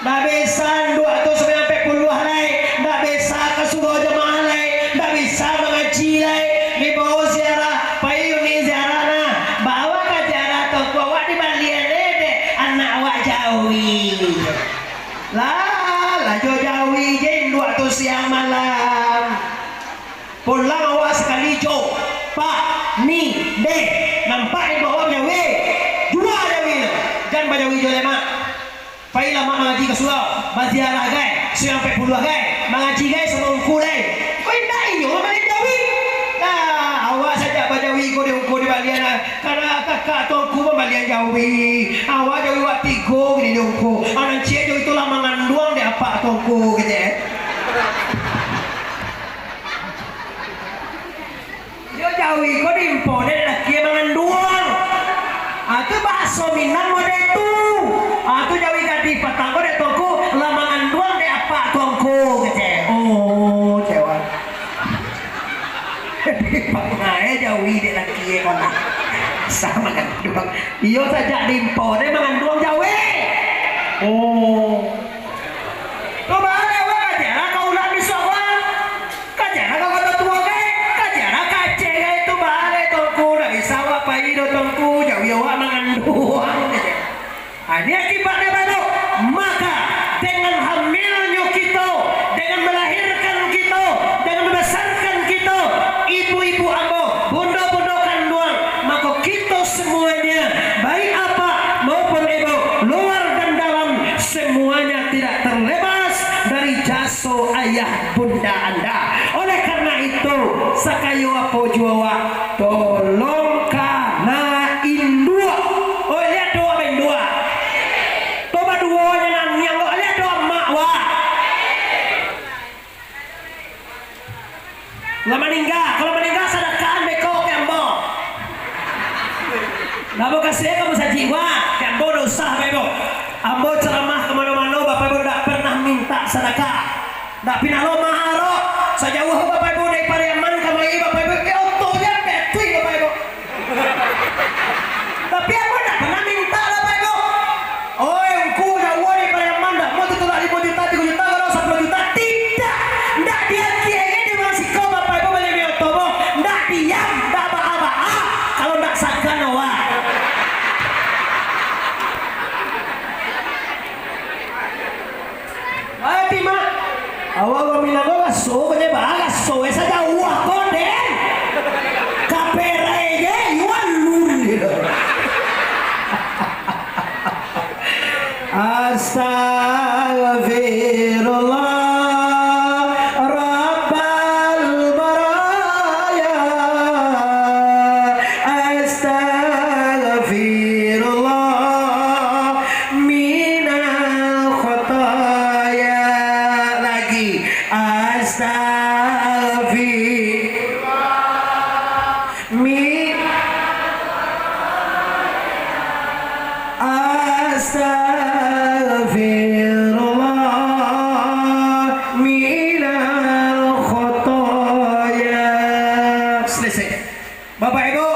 Ndak bisa induak tu sampai ampek puluah lai, ndak bisa ka surau jamaah lai, ndak bisa mangaji lai. Ni bawa ziarah, pai uni ziarah nah. Bawa ka ziarah tu, awak dibalian dek anak awak jawi. Lah, lah jo jawi je induak tu siang malam. Pulang awak sakali jo, Pak, ni, deh, nampak ibo awak bajawi? Jua jawi tu, jan bajawi jo lai, Mak. Pailah Mak mangaji ka surau, baziarah gai, surang ampek puluah gai, mangaji gai samo ungku lai. Kok indak inyo mambali jawi? Nah, awak sajak bajawi ko di ungku di balian lah. Karano kakak tuangku mambalian jawi. Awak jawi wak tigo kini di ungku. Anak ciek jawi tu lah manganduang dek apak tuangku, kecek. Iyo jawi ko diimpo dek laki manganduang. Ah, tu bahaso Minang model tu. Ah, tu jawi gadih patang ko dek tuangku lah manganduang dek apak tuangku, kecek. Oh, cewek. Pangai jawi dek laki ko nah. Sa manganduang. Iyo sajak diimpo dek manganduang jawi. Oh. Tu baa, wak, kajianlah ka urang bisuak, wak. Kajianlah ka kota tuo gai, kajianlah ka Aceh gai tu baa, tuangku, ndak bisa wak pai doh tuangku, jawi awak manganduang. Ah, ini akibatnyo baa tu. Maka, dengan hamilnyo kito, dengan melahirkan kito, dengan membesarkan kito, Semuanya, baik apak maupun ibu, luar dan dalam, semuanya tidak terlepas dari jaso ayah bunda anda. Oleh karena itu, sakayo apo juo wak, tolong kana induak. Oi, liek tu, wak induak. Tu baduonyo naniang, wak, liek tu, amak wak. Lah maningga, kalau maningga sadakahan beko ka ambo. Lah ambo kasiahan ka musajik, wak, ka ambo ndak usah, Bapak Ibu. Ambo ceramah ka mano-mano, Bapak Ibu, ndak pernah minta sadakah. Ndak pinalo maha doh. Sajauah Bapak Ibu dari Pariaman kamari, Bapak Ibu, eh, oto se ambiak tui, Bapak Ibu. Tapi ambo ndak pernah minta lah, Bapak Ibu. Oi, ungku, jauah dari Pariaman, ndak mau tu tulak limo juta, tigo juta, kalau sapuluah juta, tidak. Ndak diagiah di urang siko, Bapak Ibu, bali oto boh. Ndak diam, ndak baa-baa, kalau ndak sagan awak. Mati, Mak. Awak, awak bilang, "Oh, raso, kok nyebar raso, eh, sajauah ko, Den. Kaperai je, yuan lun," gitu. Astagfirullah, Rabbal baraya. Astagfirullah minal khataya. Lagi. Astagfirullah minal, astagfirullah minal khataya. Selesai. Bapak Ibu,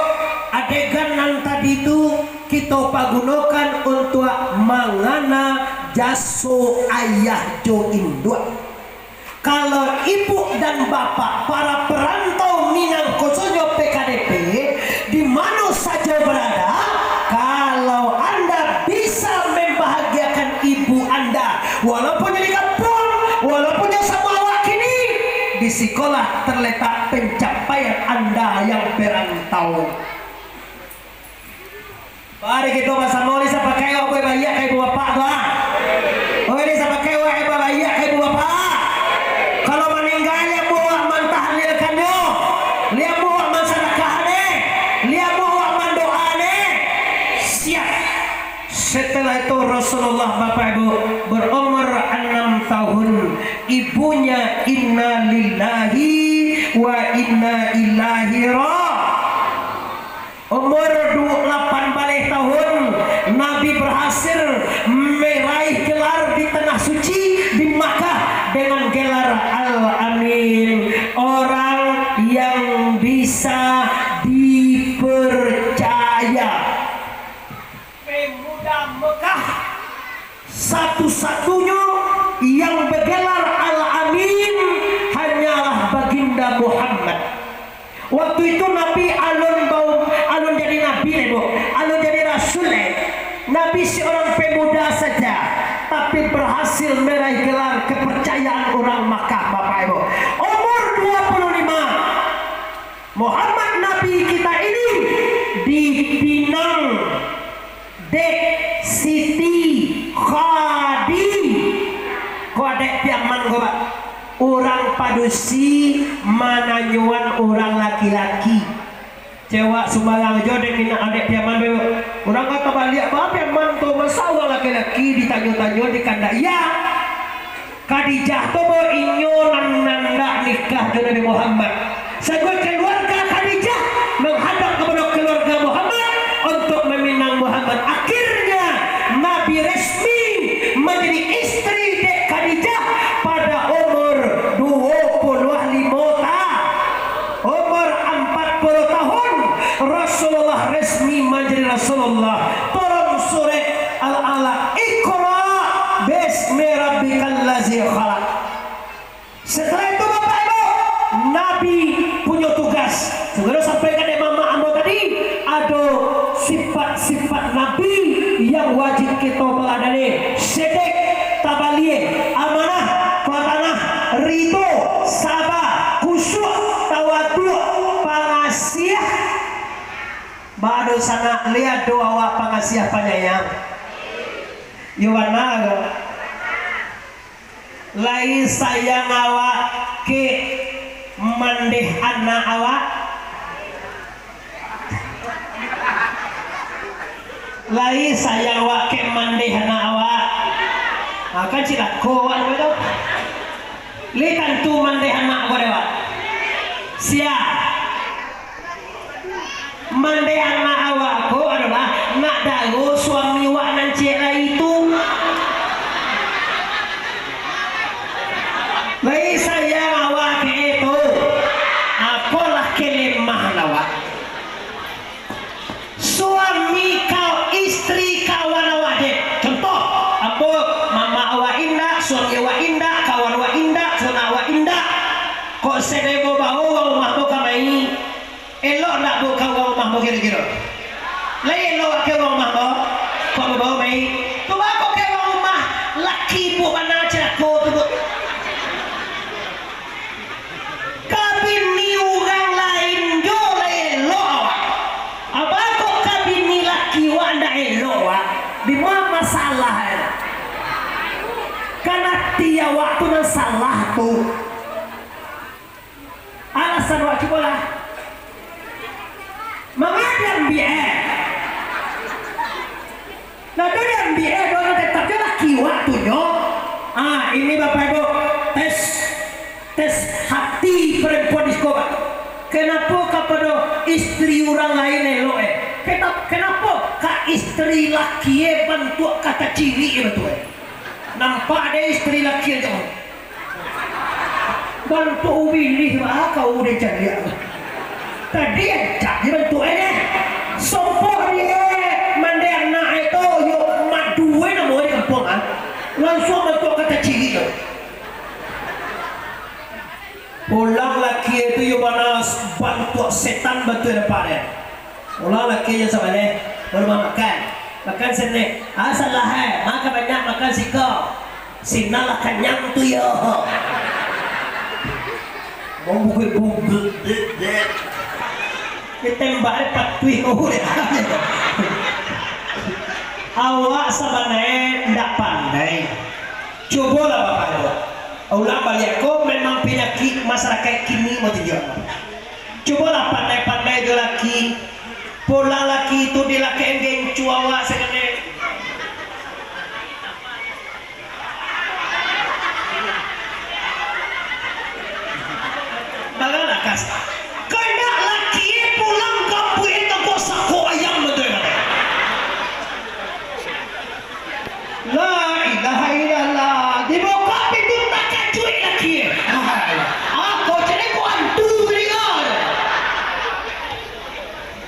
adegan nan tadi tu kito pagunokan untuak mangana jaso ayah jo induak. Kalau ibu dan bapak para perantau Minang khususnyo P K D P, di mano sajo berada, kalau anda bisa membahagiakan ibu anda, walaupun di kampuang, walaupun jauah samo awak kini, di sikolah terletak pencapaian anda yang perantau. Mari kito basamo ni sapakaik awak baiak ka ibu bapak tu, ah. Oi, ni sapakaik awak baiak ka ibu bapak. Kalau maningga, lai amuah awak mantahlilkannyo, lai amuah awak mansadakahannyo, lai amuah awak mandoanyo. Siap. Setelah itu Rasulullah, Bapak Ibu, berumur enam tahun. Ibunya inna lillahi wa inna ilaihi ra-, Umur du-, lapan baleh tahun, Nabi berhasil meraih gelar di Tanah Suci, di Makkah, dengan gelar Al-Amin, orang yang bisa dipercaya. Pemuda Mekah satu-satunyo yang bergelar Al-Amin hanyalah Baginda Muhammad. Waktu itu Nabi alun bau-, alun jadi nabi lai, Bu. Alun jadi rasul lai. Nabi seorang pemuda saja, tapi berhasil meraih gelar kepercayaan orang Makkah, Bapak Ibu. Umur dua puluh lima, Muhammad Nabi kita ini dipinang dek Siti Khadi-, ko adek Piaman ko, Pak. Urang padusi mananyoan urang laki-laki. Cewek sumbarang jo dek minang adek Piaman, Pak. Urang ka tabaliak, ba Piaman tu, masa urang laki-laki ditanyo-tanyo, dikandak. Iya. Khadijah tu, Bo, inyo nan nandak nikah jo Nabi Muhammad. Sabuah keluarga Khadijah menghadap kepada keluarga Muhammad untuk meminang Muhammad. Akhirnya, Nabi resmi menjadi istri dek Khadijah pada umur dua puluh lima tahun. Umur empat puluh tahun, Rasulullah resmi manjadi Rasulullah. Turun surat Al-Alaq, "Iqra bismi rabbikal ladzi khalaq." Setelah itu, Bapak Ibu, Nabi punyo tugas. Sudah sampaikan dek mamak ambo tadi, ado sifat-sifat Nabi yang wajib kito taladani. Sidik, tabaliak, amanah, patanah, ridho, saba, khusyuk, tawaduk, pangasiah. Bado sanak, liek doh awak pangasiah panyayang. Yo bana ko. Lai sayang awak kek mandeh anak awak? Lai sayang awak kek mandeh anak awak? Ha, kan cilako awak tu. Lai tantu mandeh anak ko dek awak. Sia. Mandeh anak awak ko adolah nak daro suami wak nan ciek lai tu. Lai sayang awak kek e tu. Apolah kelemahan awak. Suami kau, istri kawan awak dek. Contoh, ambo, mamak awak indak, suami awak indak, kawan awak indak, sanak awak indak. Kok sadai bao urang rumah ko kamari. Elok ndak, Bu, ka urang rumah, Bu, kiro-kiro? Lai elok ka urang rumah, Bu? Kok babao baik? Tu baa kok ka urang rumah laki, Bu, bana cilako tu, Bu? Ka bini urang lain jo lai elok awak. Abaa kok ka bini laki wak ndak elok wak? Dima masalah e? Kan ati awak tu nan salah tu. Alasan wak cubolah. Manga diambiak e? Nah, tu diambiak e, doh, tetap jo laki wak tu nyo. Ah, ini Bapak Ibu, tes, tes hati perempuan di siko, Pak. Kenapo kapado istri urang lain elok e? Kena-, kenapo ka istri laki e bantuak ka tacirik e, batua e? Nampak dek istri laki e tu. Bantuak ubilih baa kau dek caliak. Tadi rancak je bantuak e, neh. Sopoh di e, mandeh anak e tu, yo madu e namo di kampuang, ah. Lansuang bantuak ka tacirik tu. Pulang laki e tu, yo bana bantuak setan bantuak e nampak dek. Pulang laki e jo sabaleh, baru makan. Makan sanak. Ah, salah e. Manga banyak makan siko. Sinan lah kanyang tu yo. Mau bukui bungkuk, dek, dek. Ditembak dek patuih kau dek. Awak sabananyo ndak pandai. Cubolah Bapak Ibu. Ulang baliak ko memang panyakik masyarakat kini mau tunjuak. Cubolah pandai-pandai jo laki. Pulang laki tu di laki gencu awak saketek. Bagalah kas. Kau indak laki pulang gambuik toko sako ayam batua. La ilaha illallah. Dibuka pintu, takajuik laki. Ako cari ko antu tadi ko.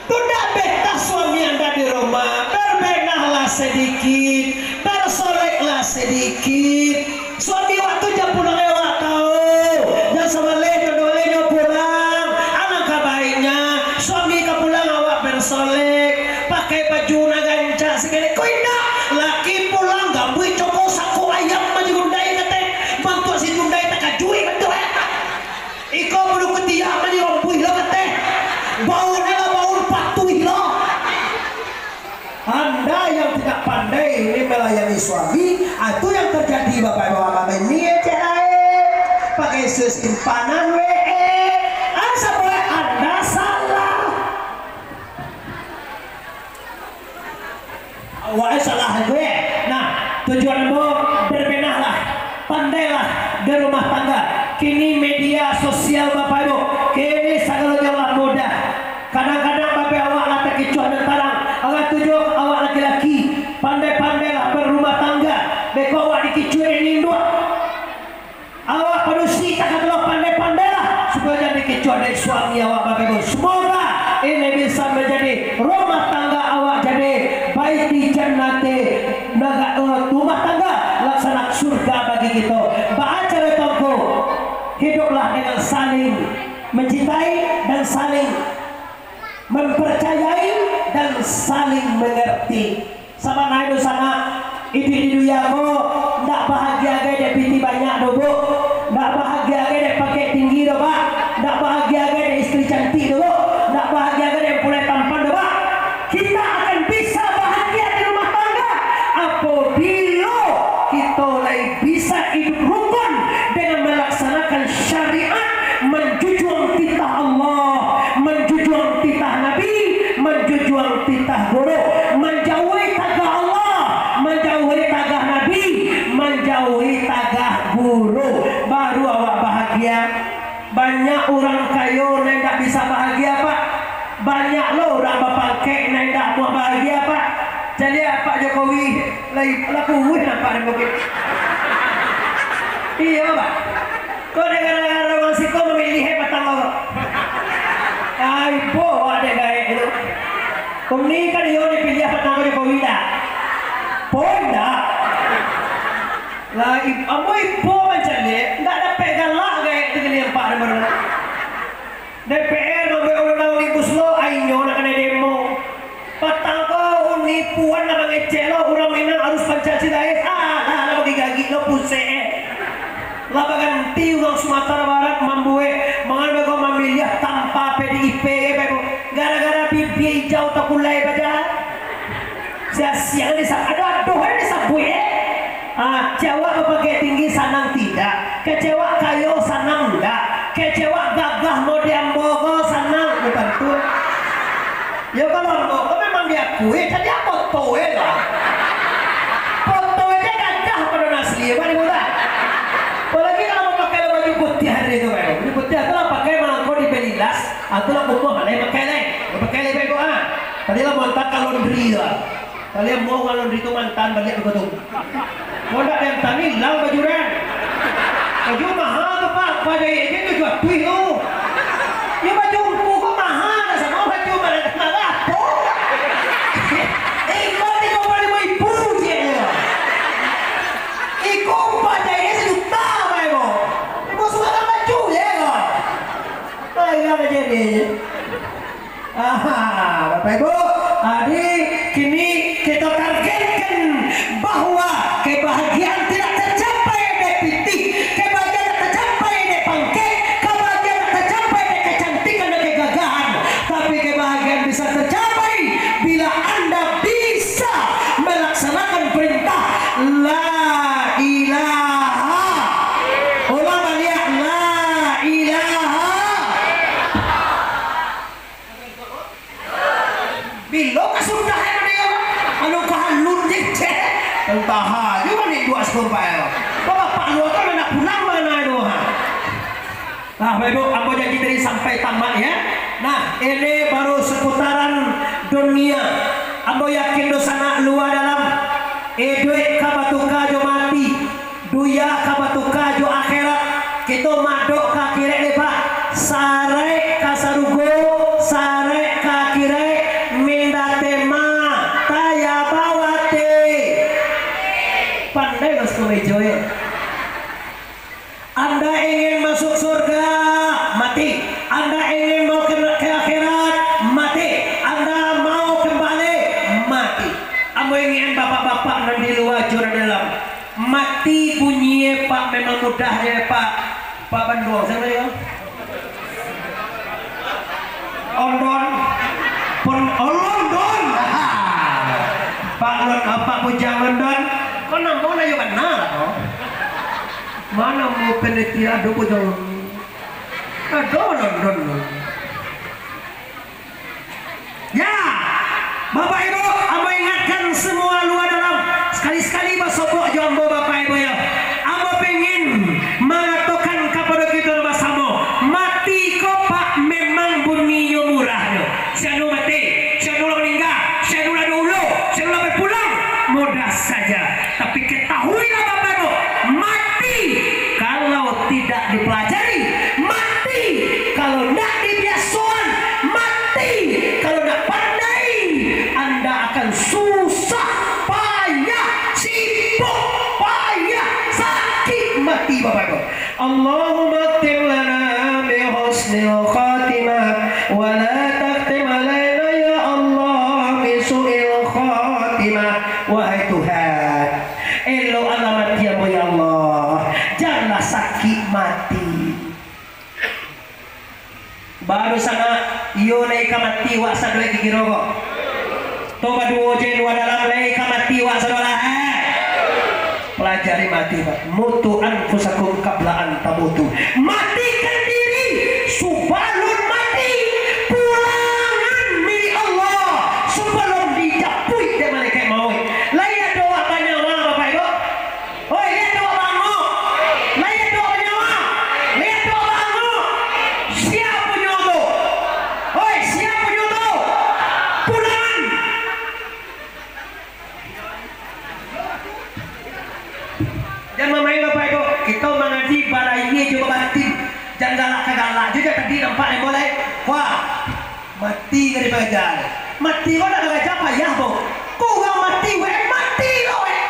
Sudah betah suami anda di rumah, berbenahlah sedikit, bersoleklah sedikit. Suami waktu jam pulang awak tahu, jam sabaleh, jam duo baleh nyo pulang. Alangkah baiknya suami ka pulang awak bersolek, pakai baju nan rancak saketek. Ko indak, laki pulang gambuik coko sako ayam baju gundai katek, bantuak si gundai takajuik bantuak e. Iko bulu kutiak mah dirompuih lo kateh. Baun lah baun patuih lo. Anda yang tidak pandai ini melayani suami, ah, itu yang terjadi, Bapak Ibu, malam ini, ya, cek lain. Pakai simpanan W E. Ah, sampai Anda salah. Awak salah gue. Nah, tujuan ambo, berbenahlah, pandailah di rumah tangga. Kini media sosial, Bapak Ibu, kini sagalonyo lah mudah. Kadang-kadang babe awak lah takicuah nan tarang. Awak tujuh, awak laki-laki, pandai-pandailah berumah tangga. Beko awak dikicuah dek induak. Awak padusi takah tu pandai-pandailah, supayo jan dikicuah dek suami awak, Bapak Ibu. Semoga ini bisa menjadi rumah tangga awak jadi baiti jannati, naga-, eh, rumah tangga laksana surga bagi kita. Baa caro tu, angku? Hiduplah dengan saling mencintai dan saling mempercayai dan saling mengerti. Sabananyo sanak, iduik di dunia ko ndak bahagia gai dek pitih banyak doh, Bu. Ndak bahagia gai dek pakek tinggi doh, Pak. Ndak bahagia gai dek istri cantik doh, Bu. Ndak bahagia gai dek pulai tampan doh, Pak. Nabi, manjujuang titah guru, manjauhi tagah Allah, manjauhi tagah Nabi, manjauhi tagah guru. Baru awak bahagia. Banyak urang kayo nan indak bisa bahagia, Pak. Banyak lo urang bapangkek nan indak amuah bahagia, Pak. Caliak Pak Jokowi, lai, lah kuruih nampak dek mungkin. Iyo, Pak. Kok dek gara-gara urang siko mamiliah patang ko? Ai, ibo awak dek gaek tu. Kok ni kan iyo dipiliah patang ko Jokowi ndak? Pun ndak. Lah, i-, ambo ibo mancaliak, ndak dapek galak gaek tu kini nampak dek urang. D P R mambuek undang-undang Omnibus Law, ai inyo nak kanai demo. Patang ko Uni Puan lah mangecek lo, urang Minang harus Pancasila, eh. Alah, lah bagigik-gigik lo, pusek, eh. Lah baganti urang Sumatera Barat mambuek, mangan beko mamiliah tanpa P D I P, eh, beko. Gara-gara bibia ijau tapulai baja. Sia-sia disab-, aduh, aduh, disabuik, eh. Ah, kecek awak bapangkek tinggi sanang tidak? Kecek awak kayo sanang ndak? Kecek awak gagah model ambo ko sanang, bukan tu? Yo, kalau ambo ko memang diakui, jadi apo tu, eh, lah? Foto aja gagah pado nan asli, bukan itu lah? Apalagi kalau mau pakai baju putih hari itu, kan? Baju putih tu lah pakai mangko di Belilas, atau lah kumpul, lah pakai lai, pakai lai baik tu, ah. Tadi lah mau hantar ka laundry tu, ah. Kalian mau ngalun itu mantan baliak di kota. Kok ndak diantan, ilang baju den. Baju mahal tu, Pak. Pajahik aja tujuah puluah tu. Ya, baju ungku ko mahal, dah samo baju mana, mahal apo? Iko tigo puluah limo ribu je. Iko pajahik sajuta, Pak, iko. Iko sudah baju je, iko. Ah, ilang aja dia. Aha, Bapak Ibu, jadi kini kita targetkan bahwa kebahagiaan tidak tercapai dek pitih, kebahagiaan tidak tercapai dek pangkek, kebahagiaan tidak tercapai dek kecantikan dan kegagahan, tapi kebahagiaan bisa tercapai bila Anda bisa melaksanakan perintah La ilaha. Ulang baliak, La ilaha. Bilo kasudahan ado, anu kahalun je, ceh. Entah aja mani dua sakompak. Bapak luar kan anak pulang mana ado, ha? Nah, Bapak Ibu, ambo janji tadi sampai tamat, ya. Nah, ini baru seputaran dunia. Ambo yakin dunsanak lua dalam, iduik ka batuka jo mati. Dunia ka batuka jo akhirat. Kito madok ka akhirat deh, Pak. Sarek ka sarugo, sarek ka akhirat, minda tema, taya bawate. Pandai mas kemejo, eh. Anda ingin masuk surga, mati. Anda ingin mau ke, ke akhirat, mati. Anda mau kembali, mati. Ambo ingin bapak-bapak nan di lua jo nan dalam. Mati bunyi, Pak, memang mudah je, Pak. Pak Banduang, siapa ya? Ondon. Pon-, oh, London. Aha. Pak Lon-, ah, Pak Bujang London. Kau namo na yo bana lah, kau. Mana mau peneliti ado Bujang London? Ado London. Ya, Bapak Ibu, ambo ingatkan semua lua dalam, sekali-sekali basobok jo ambo, Bapak Ibu, ya. Ambo pengin mangatokan kapado kito basamo, mati ko, Pak, memang bunyinyo murahnyo. Sianu mati, sianu lah maningga, sianu lah dulo, sianu lah bapulang, mudah saja. Tapi ketahuilah, Bapak Ibu, mati kalau tidak dipelajari, mati kalau ndak dibiasoan, mati kalau ndak pandai, Anda akan susah, payah, sibuk, payah, sakit mati, Bapak Ibu. Allahumma khtim lana bi husnil khatimah, wa la takhtim alaina ya Allah bi su'il khatimah. Wahai Tuhan, elokkanlah mati ambo ya Allah, janlah sakik mati. Baru sanak, iyo lai ka mati wak sadoe kikiro ko. To baduo je lua dalam lai ka mati wak sadoe lah, eh. Pelajari mati, Pak. Mutu anfusakum qabla an tamutu. Matikan diri subalun mati. Pulangan Mati ko ndak baraja payah, bo. Ko urang mati, weh, mati lo, weh.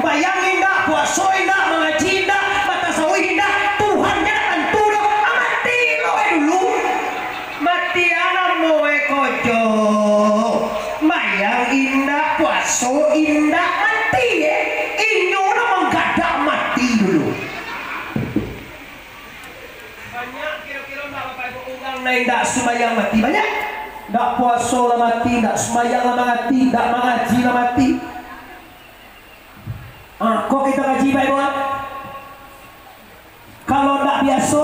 Bayang indak, puaso indak, mangaji indak, batasawuf indak, Tuhan nyo ndak tantu doh. Ah, mati lo, weh, dulu. Mati a namo, weh, kojo. Bayang indak, puaso indak, mati, eh. Inyo lah manggadak mati dulu. Banyak kiro-kiro ndak Bapak Ibu urang nan indak sumbayang mati, banyak. Ndak puaso lah mati, ndak sumbayang lah mati, ndak mangaji lah mati. Ah, ko kito kaji Bapak Ibu, ah. Kalau ndak biaso,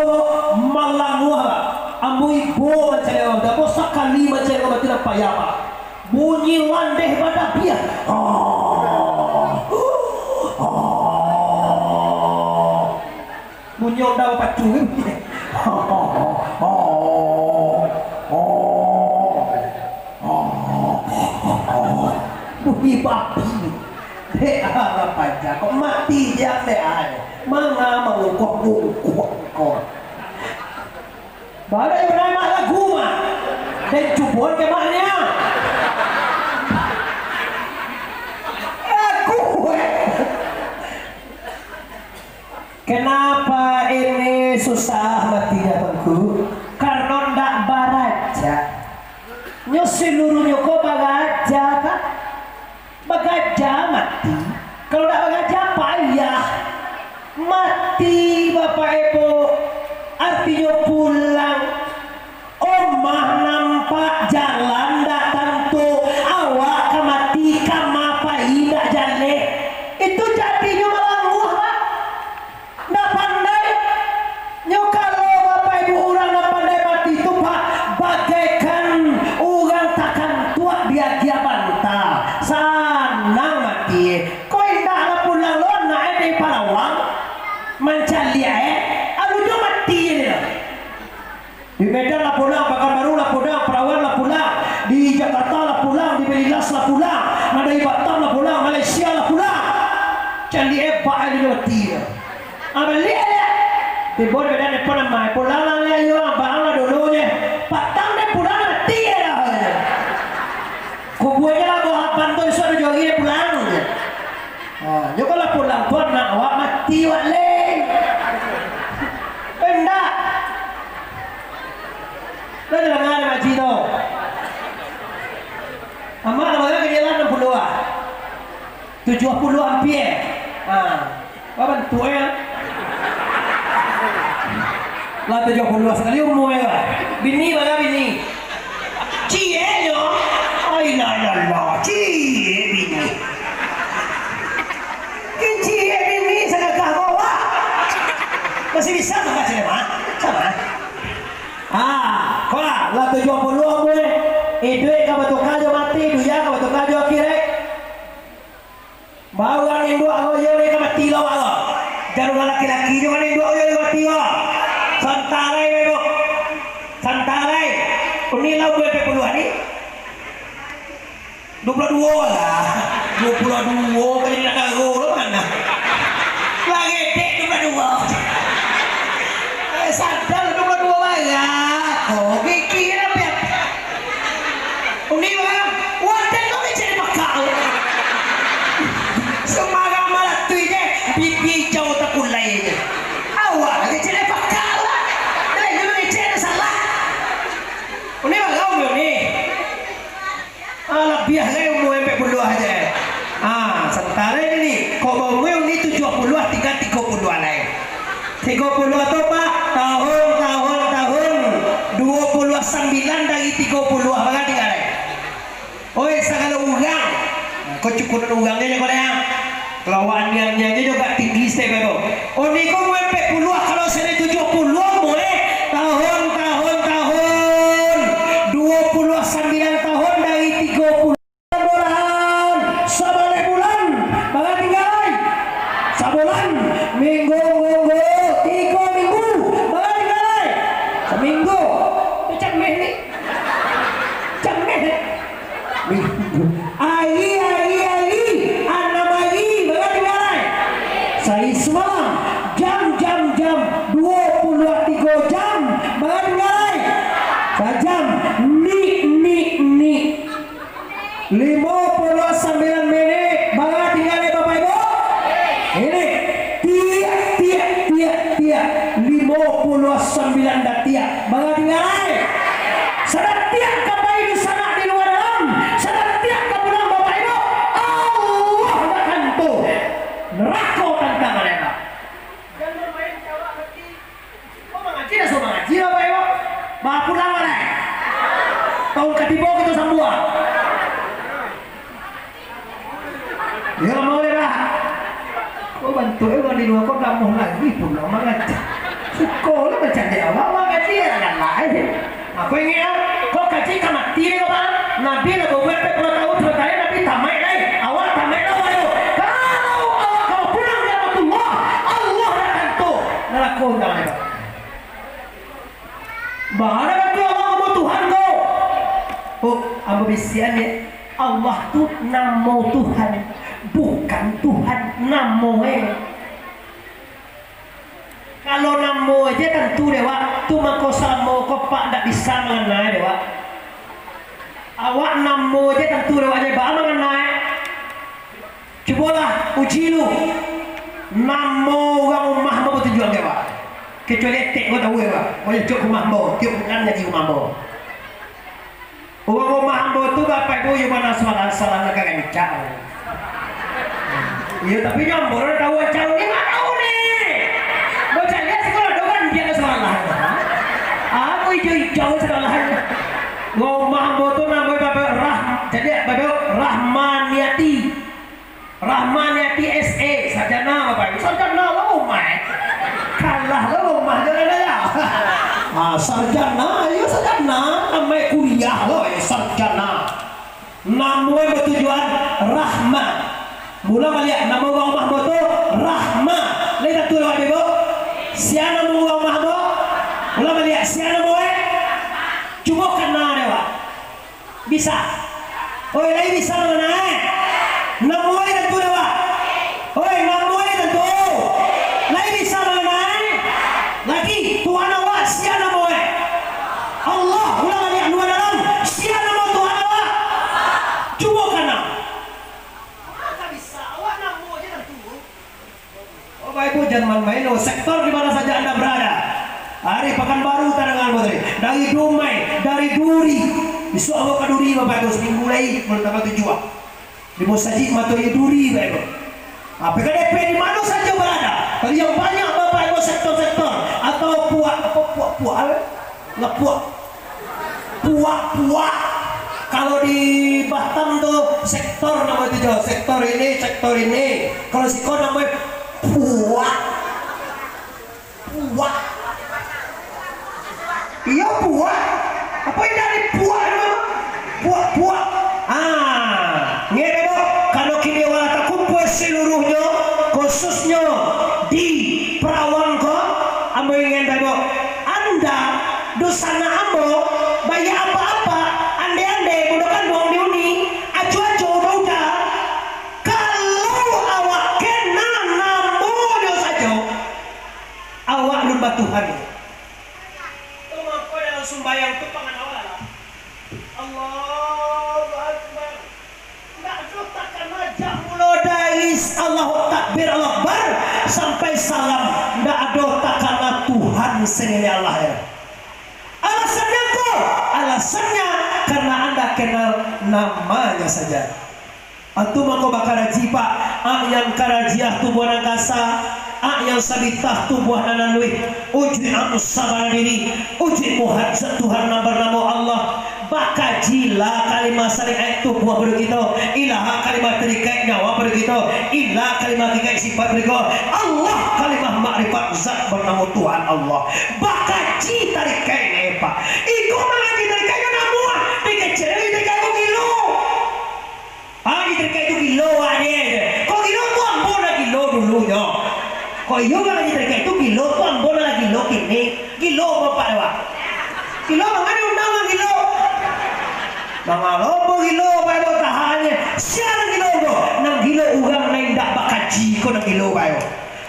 malanguah lah. Ambo ibo mancari urang, ambo sakali mancari urang mati nan payah, Pak. Bunyi landeh badabiah. Ah. Ah. Bunyi onda bapacu kan? Bunyi babi. Dek, alah paja kok mati diam dek ai. Manga mangungkuak-ungkuak ko. Baru yang nama lagu mah. Dan cubuan ke maknya. Lagu, eh. Kenapa ini susah matinya, Tuanku? Karena ndak baraja. Nyo seluruhnyo ko baraja, Pak. Baraja mati. Kalau ndak baraja, payah. Mati, Bapak Ibu, artinyo pulang. Omah nampak, jalan ndak tantu, awak ka mati, ka ma pai ndak jaleh. Itu jadinyo malanguah, Pak. Ndak pandai. Nyo kalau Bapak Ibu urang ndak pandai mati tu, Pak, bagaikan urang takantuak di agia banta. Sanang mati. Ko indak lah pulang lo anak e dari Palawang. Mancaliak e. Alu jo mati e. Di Medan lah pulang, Pakanbaru lah pulang, Perawan lah pulang, di Jakarta lah pulang, di Belilas lah pulang, nan dari Batam lah pulang, Malaysia lah pulang. Caliak e bak e mati. Ah, baliak e. Tibo di Medan, nelpon amai, pulang lah, yo, abang lah dulu je. Patang dek pulang, mati e dah. Kubuanyo lah bawah apan tu, isuak ado juo lai pulang je. Ha, nyo kalau pulang tu anak awak mati wak leh. Indak. Lah danga dek Mak Haji tu. Amak lah barang ka jalan anam puluah ah. Tujuah puluah ampia. Ha. Apo bantuak e? Lah tujuah puluah sakali umua e lah. Bini bara bini? Cieknyo. Ai, la, la, la. Ciek bini. Kecil bini sagagah bawah. Masih bisa makan sini, Mak? Sama. Ah, ko lah, lah tujuah puluah umua. Iduik ka batuka jo mati, dunia ka batuka jo akhirat. Baru urang induak ko, iyo, ka mati lo, awak lo. Jan urang laki-laki jo urang induak ko, iyo, ka mati lo. Santai, Ibu. Santai. Uni lah umua ampek puluah ni. Duo puluah duo lah. Duo puluah duo ka jadi nagaro lo mano? Lah gedek duo puluah duo. Eh, sadar duo puluah duo bara. Oh, gigi lah pian. Uni urang, wadah kau kecek di pakak. Sumarang malatui je, pipi ijau takulai je. Awak lah kecek di pakak lah. Lain tu kecek ada salah. Uni urang, Uni. Ah, labiah lai umua ampek puluah je. Ah, santaro ni, kok baumua ni tujuah puluah, tingga tigo puluah lai. Tigo puluah tu, Pak, tahun, tahun, tahun duo puluah sambilan dari tigo puluah, bara tingga lai? Oi, sagalo urang. Ko cukuik urang je, ko dah. Kalau awak nian-nian je, juga tinggi step tu. Uni ko umua ampek puluah, kalau sini tujuah puluah, umua, eh. Tahun, tahun, tahun duo puluah sambilan tahun dari tigo puluah. Bulan, sabaleh bulan, bara tingga lai? Sabulan, minggu, minggu, tigo minggu, bara tingga lai? Saminggu. Tu cameh ni. Cameh. Minggu. Ari, ari, ari, anam ari, bara tingga lai? Sahari samalam, jam, jam, jam, duo puluah tigo jam, bara tingga lai? Sajam, mik, mik, Limo puluah sambilan minik, bara tingga lai, Bapak Ibu? Ini, tiak, tiak, tiak, tiak, limo puluah sambilan datiak, bara tingga lai? Sadatiak ka pai dunsanak di lua dalam, sadatiak ka pulang, Bapak Ibu, Allah ndak tantu, narako tantang alena. Jan bamain ka awak mati. Ko mangaji, dah suruah mangaji, Bapak Ibu. Bapulang lah, eh. Tahun katigo kito sambuang. Yo, mau yo, Pak. Ko bantuak urang di lua ko namuah lai pulang mangaji. Suko lah mancaliak awak, mangaji lah kan lai. Apo ingek ah? Ko kaji ka mati deh, Bapak. Nabi lah babuek ampek puluah tahun, samantaro Nabi tamaik lai. Awak tamaik lah, Bapak Ibu. Kalau awak ka pulang di Rahmatullah, Allah lah tantu narako tantang alena. Baa tantu Allah namo Tuhan ko? Oh, ambo bisiakan yo. Allah tu namo Tuhan, bukan Tuhan namo e. Kalau namo aja tantu dek awak, tu mangko salamo ko Pak ndak bisa mangana dek awak. Awak namo aja tantu dek awak, baa mangana e? Cubolah uji lu, namo urang rumah ambo batujuan dek awak. Kecuali etek ko tahu dek awak, banyak cok rumah ambo, tiok bulan jadi rumah ambo. Urang rumah ambo tu, Bapak Ibu, iyo bana suara-suara nan ka rancak. Iyo, tapi nyo ambo lah tahu rancak ni, ndak tahu ni. Bocah liek sikolah doh kan, dia ada suara. Aku ijo-ijo sikolah. Rumah ambo tu namo Bapak Rah-, jadi Bapak Rahmaniati. Rahmaniati S E, sarjana, Bapak Ibu. Sarjana lo umah, eh. Kalah lo umah, jangan daya. Ah, sarjana, iyo sarjana. Namo kuliah lo, eh, sarjana. Namo batujuan Rahma. Ulang baliak, namo urang rumah ambo tu Rahma. Lai tantu dek awak, Ibu? Sia namo urang rumah ambo? Ulang baliak, sia namo, eh? Cubo kana dek awak. Bisa? Oi, lai bisa mangana e? Namo lai tantu dek awak? Oi, namo lai tantu? Lai bisa mangana e? Lagi, Tuhan awak sia namo e? Allah, ulang baliak, lua dalam, sia namo Tuhan awak? Cubo kana. Manga bisa, awak namo aja tantu. Oh, Bapak Ibu, jan main-main, oh. Sektor di mana saja Anda berada. Ari Pakanbaru tadanga tadi. Dari Dumai, dari Duri. Isuak awak ka Duri, Bapak Ibu, saminggu lai, bulan tanggal tujuah. Di Musajik Matoyo Duri, Bapak Ibu. Ah, P K D P di mana saja berada. Tapi yang banyak, Bapak Ibu, sektor-sektor atau puak, apa, puak-puak, apa? Lepuak. Puak-puak. Kalau di Batam tu sektor namo itu jo. Sektor ini, sektor ini. Kalau siko namo puak. Puak. Iyo puak. Apo indak di puak tu? Puak-puak. Ah, ngek dek, kalau kini wala takumpul seluruhnyo, khususnyo di Perawang ko, ambo ingin dek, Anda, dunsanak ambo, baiak apa-apa, ande-ande, bundo kanduang di uni, ajo-ajo, uda-uda, kalau awak kena namonyo sajo, awak alun batuhan. Tu mangko dalam sumbayang tu pangan awak lah. Allahu Akbar. Ndak ado takana jak mulo dari Allahu Takbir, Allahu Akbar, sampai salam, ndak ado takana Tuhan selain Allah, ya. Alasannyo ko, alasannyo karena Anda kenal namanya saja. Antu mangko bakaraji, Pak. Ak yang karajiah tubuah nan kasa, ak yang sabitah tubuah nan aluih. Ujuik ang sabarang diri, ujuik muhajat Tuhan nan banamo Allah. Bakajilah kalimah syariat tubuah pado kito, ilah kalimah tarikaik nyawa pado kito, ilah kalimah tarikaik sifat pado kito. Allah kalimah makrifat zat banamo Tuhan Allah. Bakaji tarikaik nyo, Pak. Iko mangaji tarikaik nyo namuah, dikecek tarikaik ko gilo. Ah, di tarikaik tu gilo, wak, deh. Kok gilo tu ambo lah gilo dulunyo. Kok iyo kan di tarikaik tu gilo tu ambo lah gilo kini. Gilo bapak deh, wak. Gilo mangana undang nang gilo. Mangalo ambo gilo, bapak deh, tahannyo. Sia nang gilo ambo. Nang gilo urang nan indak bakaji ko nang gilo, bapak deh.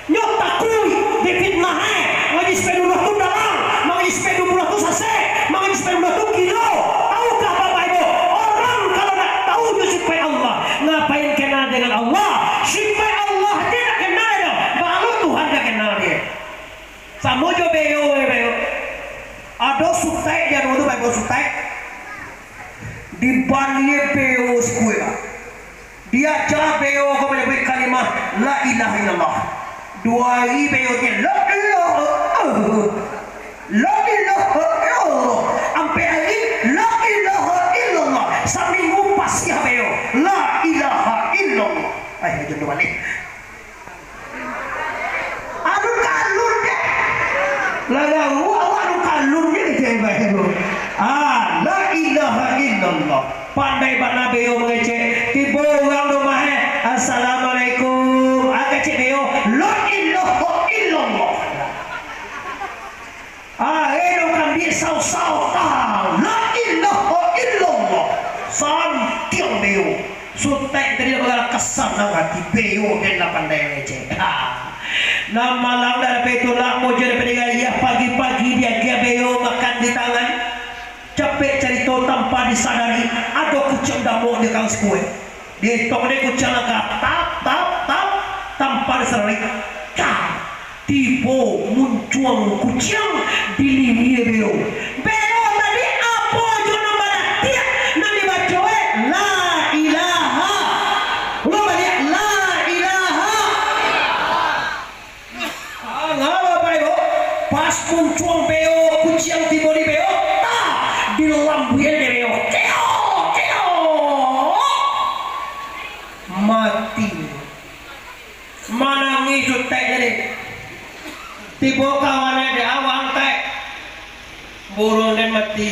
Nyo takuik difitnah, eh. Mangaji sapuluah tu dalang, mangaji sapuluah tu sasek, mangaji sapuluah tu gilo. Tahukah Bapak Ibu, orang kalau nak tahu nyo si Samo jo beo, eh, beo. Ado sutaik di anu tu, beo sutaik. Dibaliak beo sikua, Pak. Diaja beo ko manyabuik kalimah la ilaha illallah. Duo ari beo nyo la ilaha, la ilaha illallah. Ampek ari la ilaha illallah. Saminggu pasiah beo la ilaha illallah. Ai, jan tu baliak. Anu kalun deh. Lah, lah, awak anu kalun deh, kecek bae tu. Ah, la ilaha illallah. Pandai bana beo mangecek. Tibo urang rumah, eh, "Assalamualaikum." Ah, kecek beo, "La ilaha illallah." Ah, eh, dong kambiak sausau. Ah, la ilaha illallah. Santiang beo. Sutaik tadi lah bagala kasanang ati, beo den lah pandai mangecek. Ha. Nan malam dah dapek tulak, mujo dapek digayah, pagi-pagi diagiah beo makan di tangan. Capek carito tanpa disadari, ado kuciang damok di akang sikua. Dietong dek kuciang langkah, tap, tap, tap, tanpa disadari. Tap. Tibo muncuang kuciang di lilia beo. Beo tadi apo jo nan badatiak nan dibaco, eh? La ilaha. Ulang baliak, la ilaha. Ah, ngapa, Bapak Ibu? Pas muncuang beo, kuciang tibo di beo, tah, dilambuian dek beo. Keo, keo. Mati. Manangih sutaik tadi. Tibo kawan dek awak angkaik. Buruang den mati.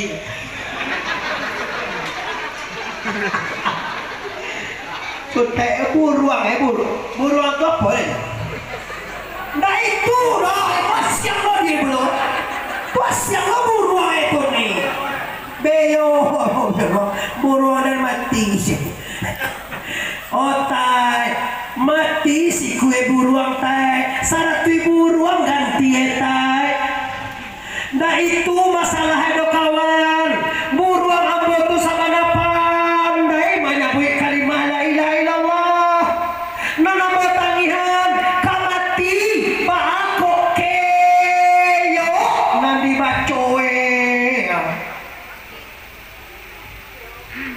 Sutaik, eh, buruang, eh, buru-, buruang tu apo, eh? Ndak itu doh, eh, pasiang lo dia, bro. Pasiang lo buruang itu ni. Beo, buruang den mati. Otai, mati sikua buruang, tai. Saratuih buruang ganti, eh, tai. Ndak itu masalah, eh, doh kawan. Buruang ambo tu sabana pandai manyabuik kalimah la ilaha illallah. Nan ambo tangihan, ka mati, baa kok keo nan dibaco, eh.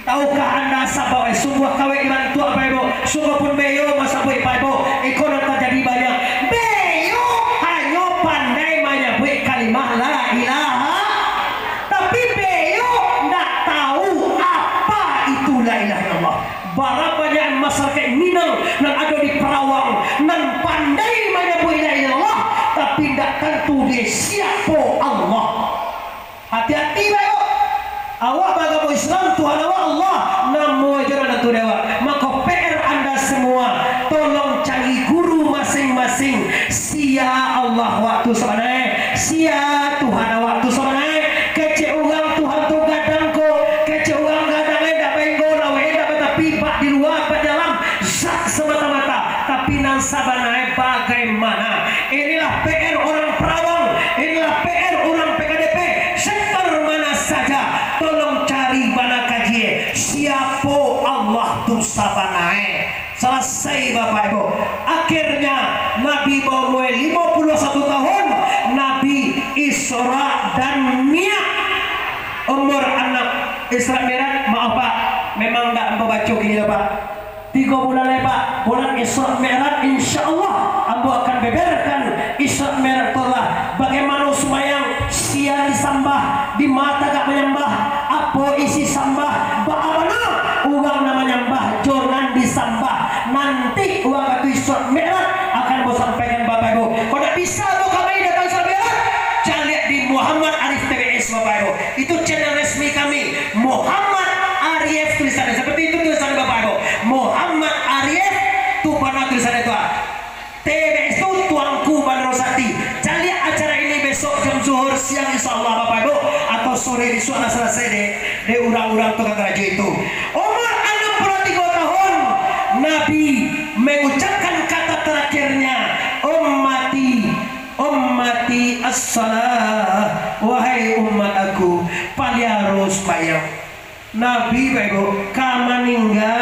Tahukah anda sabab, eh, sungguah kawek dibantuak, Bapak Ibu? Sungguah pun beo masabuik, Bapak Ibu. Iko nan tajadi banyak. Beo hanyo pandai manyabuik kalimah la ilaha. Tapi beo ndak tahu apa itu la ilaha illallah. Bara banyak masyarakat Minang nan ado di Parawang nan pandai manyabuik la ilaha illallah, tapi ndak tantu dia siapo Allah. Hati-hati bae, awak. Awak bagamo Islam, Tuhan awak Allah, namo jo nan tantu dek awak. Mako, P R anda semua, tolong cari guru masing-masing. Sia Allah awak tu sabananyo, sia Tuhan awak tu sabananyo. Kecek urang Tuhan tu gadang ko, kecek urang gadang, eh, dak bainggo, laweh, eh, dak batapi, bak di lua, bak di dalam, zat semata-mata. Tapi nan sabananyo bagaimana? Inilah P R orang Parawang, inilah P R orang P K D P, sektor mana saja, tolong cari bana kaji, siapo Allah tu sabananyo. Salasai, Bapak Ibu. Akhirnya, Nabi baumua limo puluah satu tahun, Nabi Isra dan Mi'raj. Umur anak Isra Mi'raj, maaf, Pak, memang ndak ambo baco kini doh, Pak. Tigo bulan lai, Pak, bulan Isra Mi'raj, insya Allah, ambo akan beberkan Isra Mi'raj tu lah. Bagaimana sumbayang, sia disambah, di ma tagak manyambah, apo isi sambah, baa bana urang nan manyambah jo nan disambah. Nanti wakatu Isra Mi'raj akan ambo sampaikan, Bapak Ibu. Kok ndak bisa ambo kamari datang Isra Mi'raj, caliak di Muhammad Arif T B S, Bapak Ibu. Itu channel resmi kami, Muhammad Arif tulisannya. Seperti itu tulisan Bapak Ibu. Muhammad Arif tu bana tulisannya tu, ah. T B S tu Tuanku Bandaro Sati. Caliak acara ini besok jam zuhur siang, insya Allah, Bapak Ibu, atau sore bisuak lah salasai dek, dek urang-urang tukang karajo itu. Umur anam puluah tigo tahun, Nabi mengucapkan kata terakhirnya, "Ummati, ummati as-salah, wahai umat aku, paliaro sumbayang." Nabi, Bapak Ibu, ka maningga,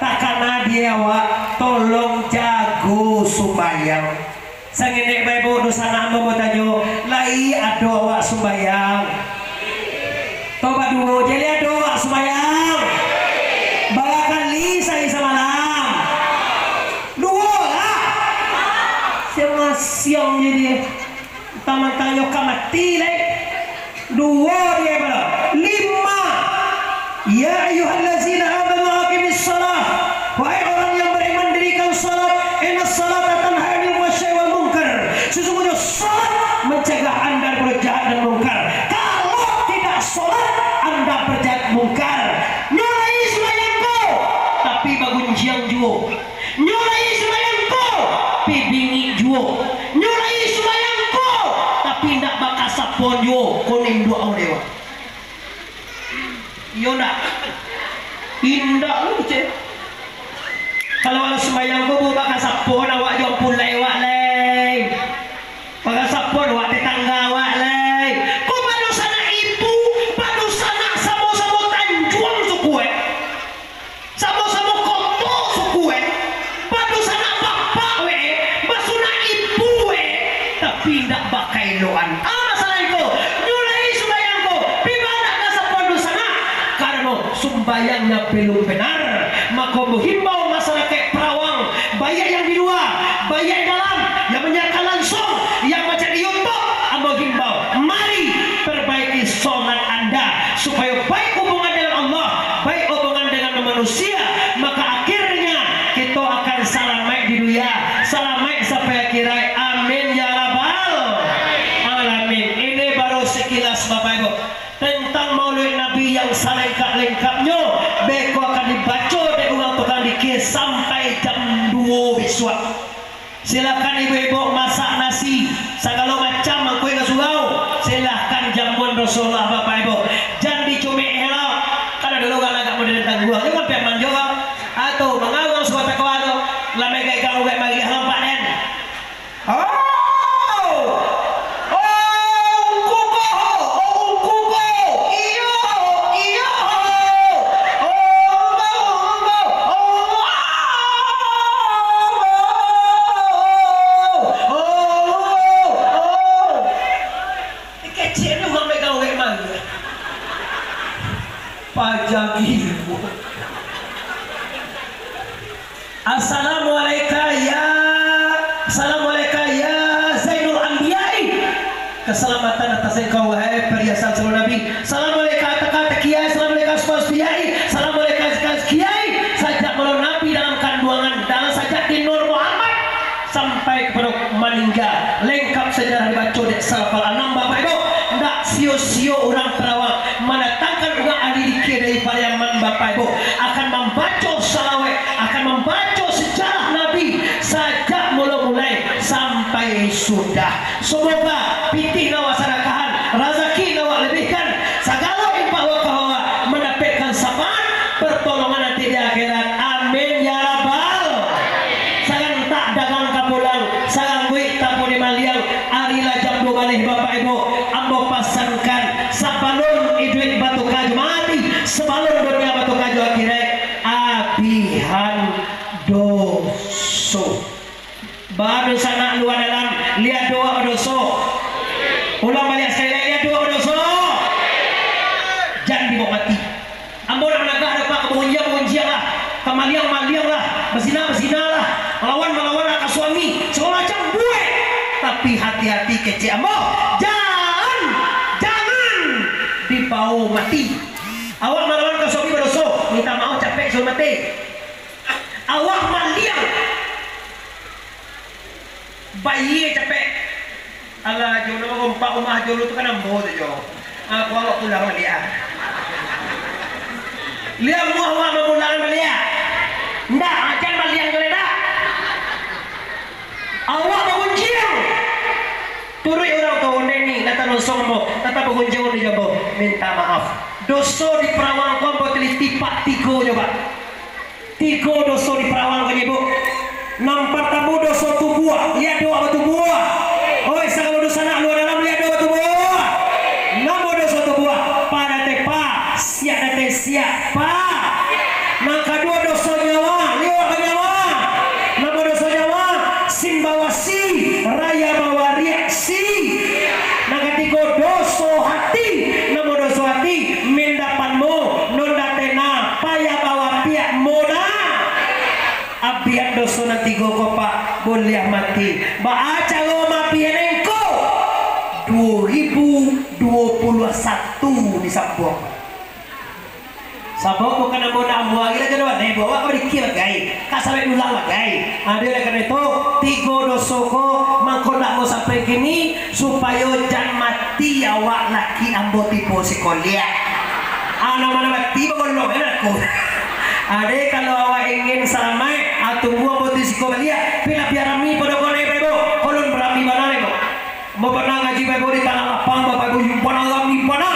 takana di awak, tolong jago sumbayang. Sangenek, Bapak Ibu, dunsanak ambo batanyo, sumbayang? Tobat duo, jadi ado awak sumbayang. Bara kali sahari samalam? Duo lah. Siang-siang jadi. Taman tanyo ka mati lai. Duo dia pado. Lima. Ya ayyuhallazina amanu aqimis shalah. Wahai orang yang beriman, dirikan salat. Innas salata tanha 'anil fahsya'i wal munkar. Sesungguhnya salat mencegah anda daripada jahat dan mungkar. Kalau tidak salat, anda berjahat mungkar. Nyo lai sumbayang ko, tapi bagunjiang juo. Nyo lai sumbayang ko, tapi bingik juo. Nyo lai sumbayang ko, tapi indak bakasapon juo. Ko nindok awak dewa. Iyo ndak? Indak lu, cek. Kalau awak sumbayang ko, bu, bakasapon awak jo ampulai awak lai. Bakasapon awak tetangga awak lai. Ko badusanak ibu, badusanak samo-samo Tanjuang suku, eh. Samo-samo koto suku, eh. Badusanak bapak, weh, eh. Basunak ibu, eh. Tapi indak bakaeloan. Ah, masalah iko. Nyo lai sumbayang ko, pi bana ka sabuah dusanak. Karano sumbayangnyo belum benar. Mako, menghimbau masyarakat Perawang, baiak yang di lua, baiak di dalam, yang manyaksikan langsung, yang baca di YouTube, ambo himbau, mari perbaiki solat anda, supayo baik hubungan dengan Allah, baik hubungan dengan manusia, maka akhirnya kito akan salamaik di dunia, salamaik sampai akhirat. Amin ya rabbal alamin. Ini baru sekilas, Bapak Ibu, tentang Maulid Nabi yang salengkap-lengkapnyo, beko akan dibaco dek urang tukang dikir sampai jam duo bisuak. Silakan ibu-ibu masak nasi, sagalo macam mangkuih ka surau. Silakan jamuan Rasulullah, Bapak Ibu. Jan dicomeh elok. Kan ado urang agak model tangguang, jangan pian manjo kau. Atau mangarang suara takoa tu, lah megai kau urat mariah lompat den. Oh! Oh, kuko, oh, kuko. Iyo, iyo. Oh, oh, oh, oh. Oh, oh, oh. Kecil ni urang megang urek mano? Pajang ibu. Assalamualaikum ya. Assalamualaikum ya Zainul Anbiya'i. Keselamatan atas engkau, wahai perhiasan seluruh Nabi. Assalamualaikum atas kiai. Assalamualaikum atas kiai. Assalamualaikum atas kiai. Sajak malam Nabi dalam kanduangan, dalam sajak di Nur Muhammad sampai kepada maningga, lengkap sejarah dibaco dek Salafal Anam, Bapak Ibu. Ndak sio-sio urang Perawang mandatangkan urang ahli dikir dari Pariaman, Bapak Ibu, akan mambaco salawat, akan mambaco sejarah Nabi sajak mulo mulai sampai sudah. Semoga pitih nan awak sadakahan, razaki nan awak lebihkan, sagalo infak wakaf awak mandapekkan syafaat, pertolongan nanti di akhirat. Amin ya rabbal. Sagantak dagang ka pulang, sarangguik tapo di maliang. Ari lah jam duo baleh, Bapak Ibu, ambo pasankan, sabalun iduik batuka jo mati, sabalun dunia batuka jo akhirat, abihan doso. Badusanak lua dalam, liek doa badoso. Ulang baliak sakali lai, liek doa badoso. Jan dibao mati. Ambo nak managah dapek ka bagunjiang, bagunjiang lah. Ka maliang, maliang lah. Bazina, bazina lah. Malawan, malawan lah ka suami. Sagalo macam buek. Tapi hati-hati kecek ambo. Jan, jangan dibao mati. Awak malawan ka suami badoso. Minta maaf capek suruah mati. Awak maliang. Bayie capek. Alah, jo, namo gompak umah jo lu tu kan ambo tu jo. Ah, ko awak pulang baliak ah. Liek muah awak mamulangan baliak. Ndak, acan baliak jo lai ndak. Awak bagunjiang. Turuik urang tu, ondeh ni, lah tanosong ambo, lah tabagunjiang ondeh jo ambo. Minta maaf. Doso di Perawang ko ambo teliti pak tigo nyo, Pak. Tigo doso di Perawang ko nyo, Bu. Nan partamo doso tubuah, liek doa batubuah. Oi, sagalo doso nak lua dalam, liek doa batubuah. Namo doso tubuah? Pa datai pa, siak datai siak, pa. Nan kaduo doso nyawa, liek ka nyawa. Namo doso nyawa? Simbawasi, raya bawariak, si. Nan katigo doso Abihan doso nan tigo ko, Pak, buliah mati. Baa caro maabihan ko? Duo ribu duo puluah satu ni sabuah. Sabab bukan ambo nak ambo ari lah jodoh aneh, bawa ka badikia bagai, ka sabek dulang bagai. Ado oleh karano itu, tigo doso ko mangko nak ambo sampai kini, supayo jan mati awak laki ambo tibo sikoliak. Ah, nama-nama mati bagolong, eh, aku. Ade, kalau awak ingin salamaik, ah, tunggu ambo ti siko baliak. Pi lah biar rami pado ko nai, Bapak Ibu. Kolon rami bana, Bapak Ibu. Ambo pernah ngaji, Bapak Ibu, di Tanah Lapang, Bapak Ibu, yu bana rami bana.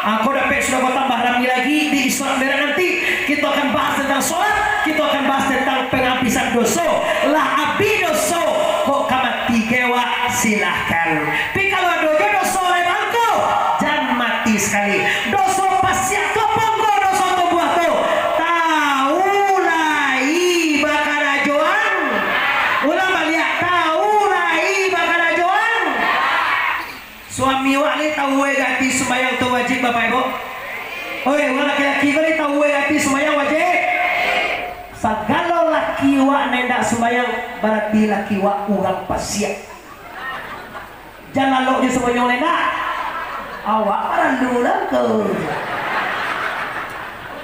Ah, ko dapek sudah ko tambah rami lagi di Isra Mi'raj nanti. Kita akan bahas tentang sholat, kita akan bahas tentang penghabisan doso. Lah abih doso, kok ka mati kewak, silahkan. Tapi kalau ado jo doso lai bangko, jan mati sakali. Doso pasiak tu apo ko doso tubuah tu? Tahu lai bakarajoan. Ulang baliak, tahu lai bakarajoan. Suami wak lai tahu ai gati sumbayang tu wajib, Bapak Ibu? Oi, urang laki-laki ko lai tahu ai gati sumbayang wajib? Sagalo laki wak nan indak sumbayang, barati laki wak urang pasiak. Jan lalok jo sumbayang lai ndak? Awak paralu lah ko.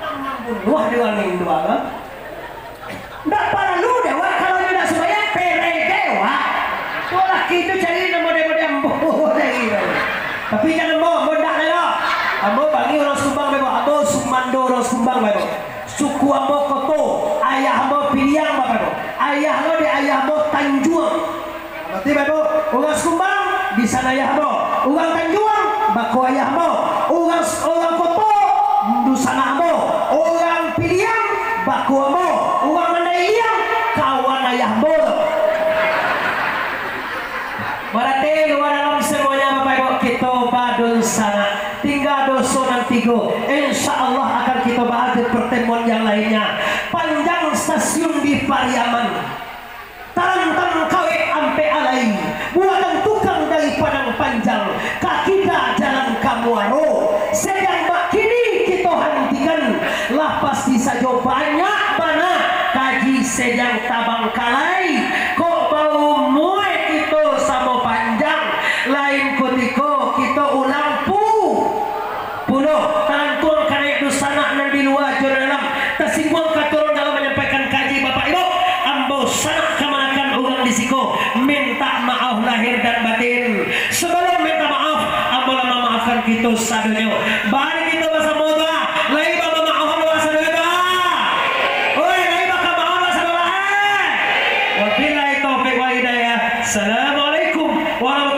Mambunuah di urang indu ko. Ndak paralu dek wak, kalau nyo ndak sumbayang, perege wak. Tu laki tu cari nan model-model ambo cari. Tapi jan ambo, ambo ndak lai doh. Ambo bangih urang Sikumbang, Bapak Ibu. Ambo sumando urang Sikumbang, Bapak Ibu. Suku ambo Koto, ayah ambo Piliang, Bapak Ibu. Ayah lo dek ayah ambo Tanjuang. Berarti, Bapak Ibu, urang Sikumbang, di sana ayah ambo. Urang Tanjuang, bako ayah ambo. Urang, urang Koto, dunsanak ambo. Urang Piliang, bako ambo. Urang Mandai Iliang, kawan ayah ambo. Berarti luar dalam semuanya, Bapak Ibu, kito badunsanak. Tingga doso nan tigo. Insya Allah akan kito bahas di pertemuan yang lainnya. Panjang stasiun di Pariaman. Tarantang kawek ampek alai, buatan tukang dari Padang Panjang, ka kida jalan ka Muaro. Sadang bak kini kito hantikan, lah pasti sajo banyak bana kaji sadang tabangkalai. Kok baumua kito samo panjang, lain kutiko kito ulang pu-, pulo, talantuang ka naiak dunsanak nan di lua jo dalam, tasingguang ka turun dalam manyampaikan kaji Bapak Ibu, ambo sanak kamanakan urang di siko, mintak maaf lahir dan batin. Sabalum mintak maaf, ambo lah mamaafkan kito sadonyo. Mari kito basamo doa, lai bamamaafan urang sadonyo doa. Oi, lai bakamaafan urang sadonyo doa. Wabillahi taufik wal hidayah. Assalamualaikum warahmatullahi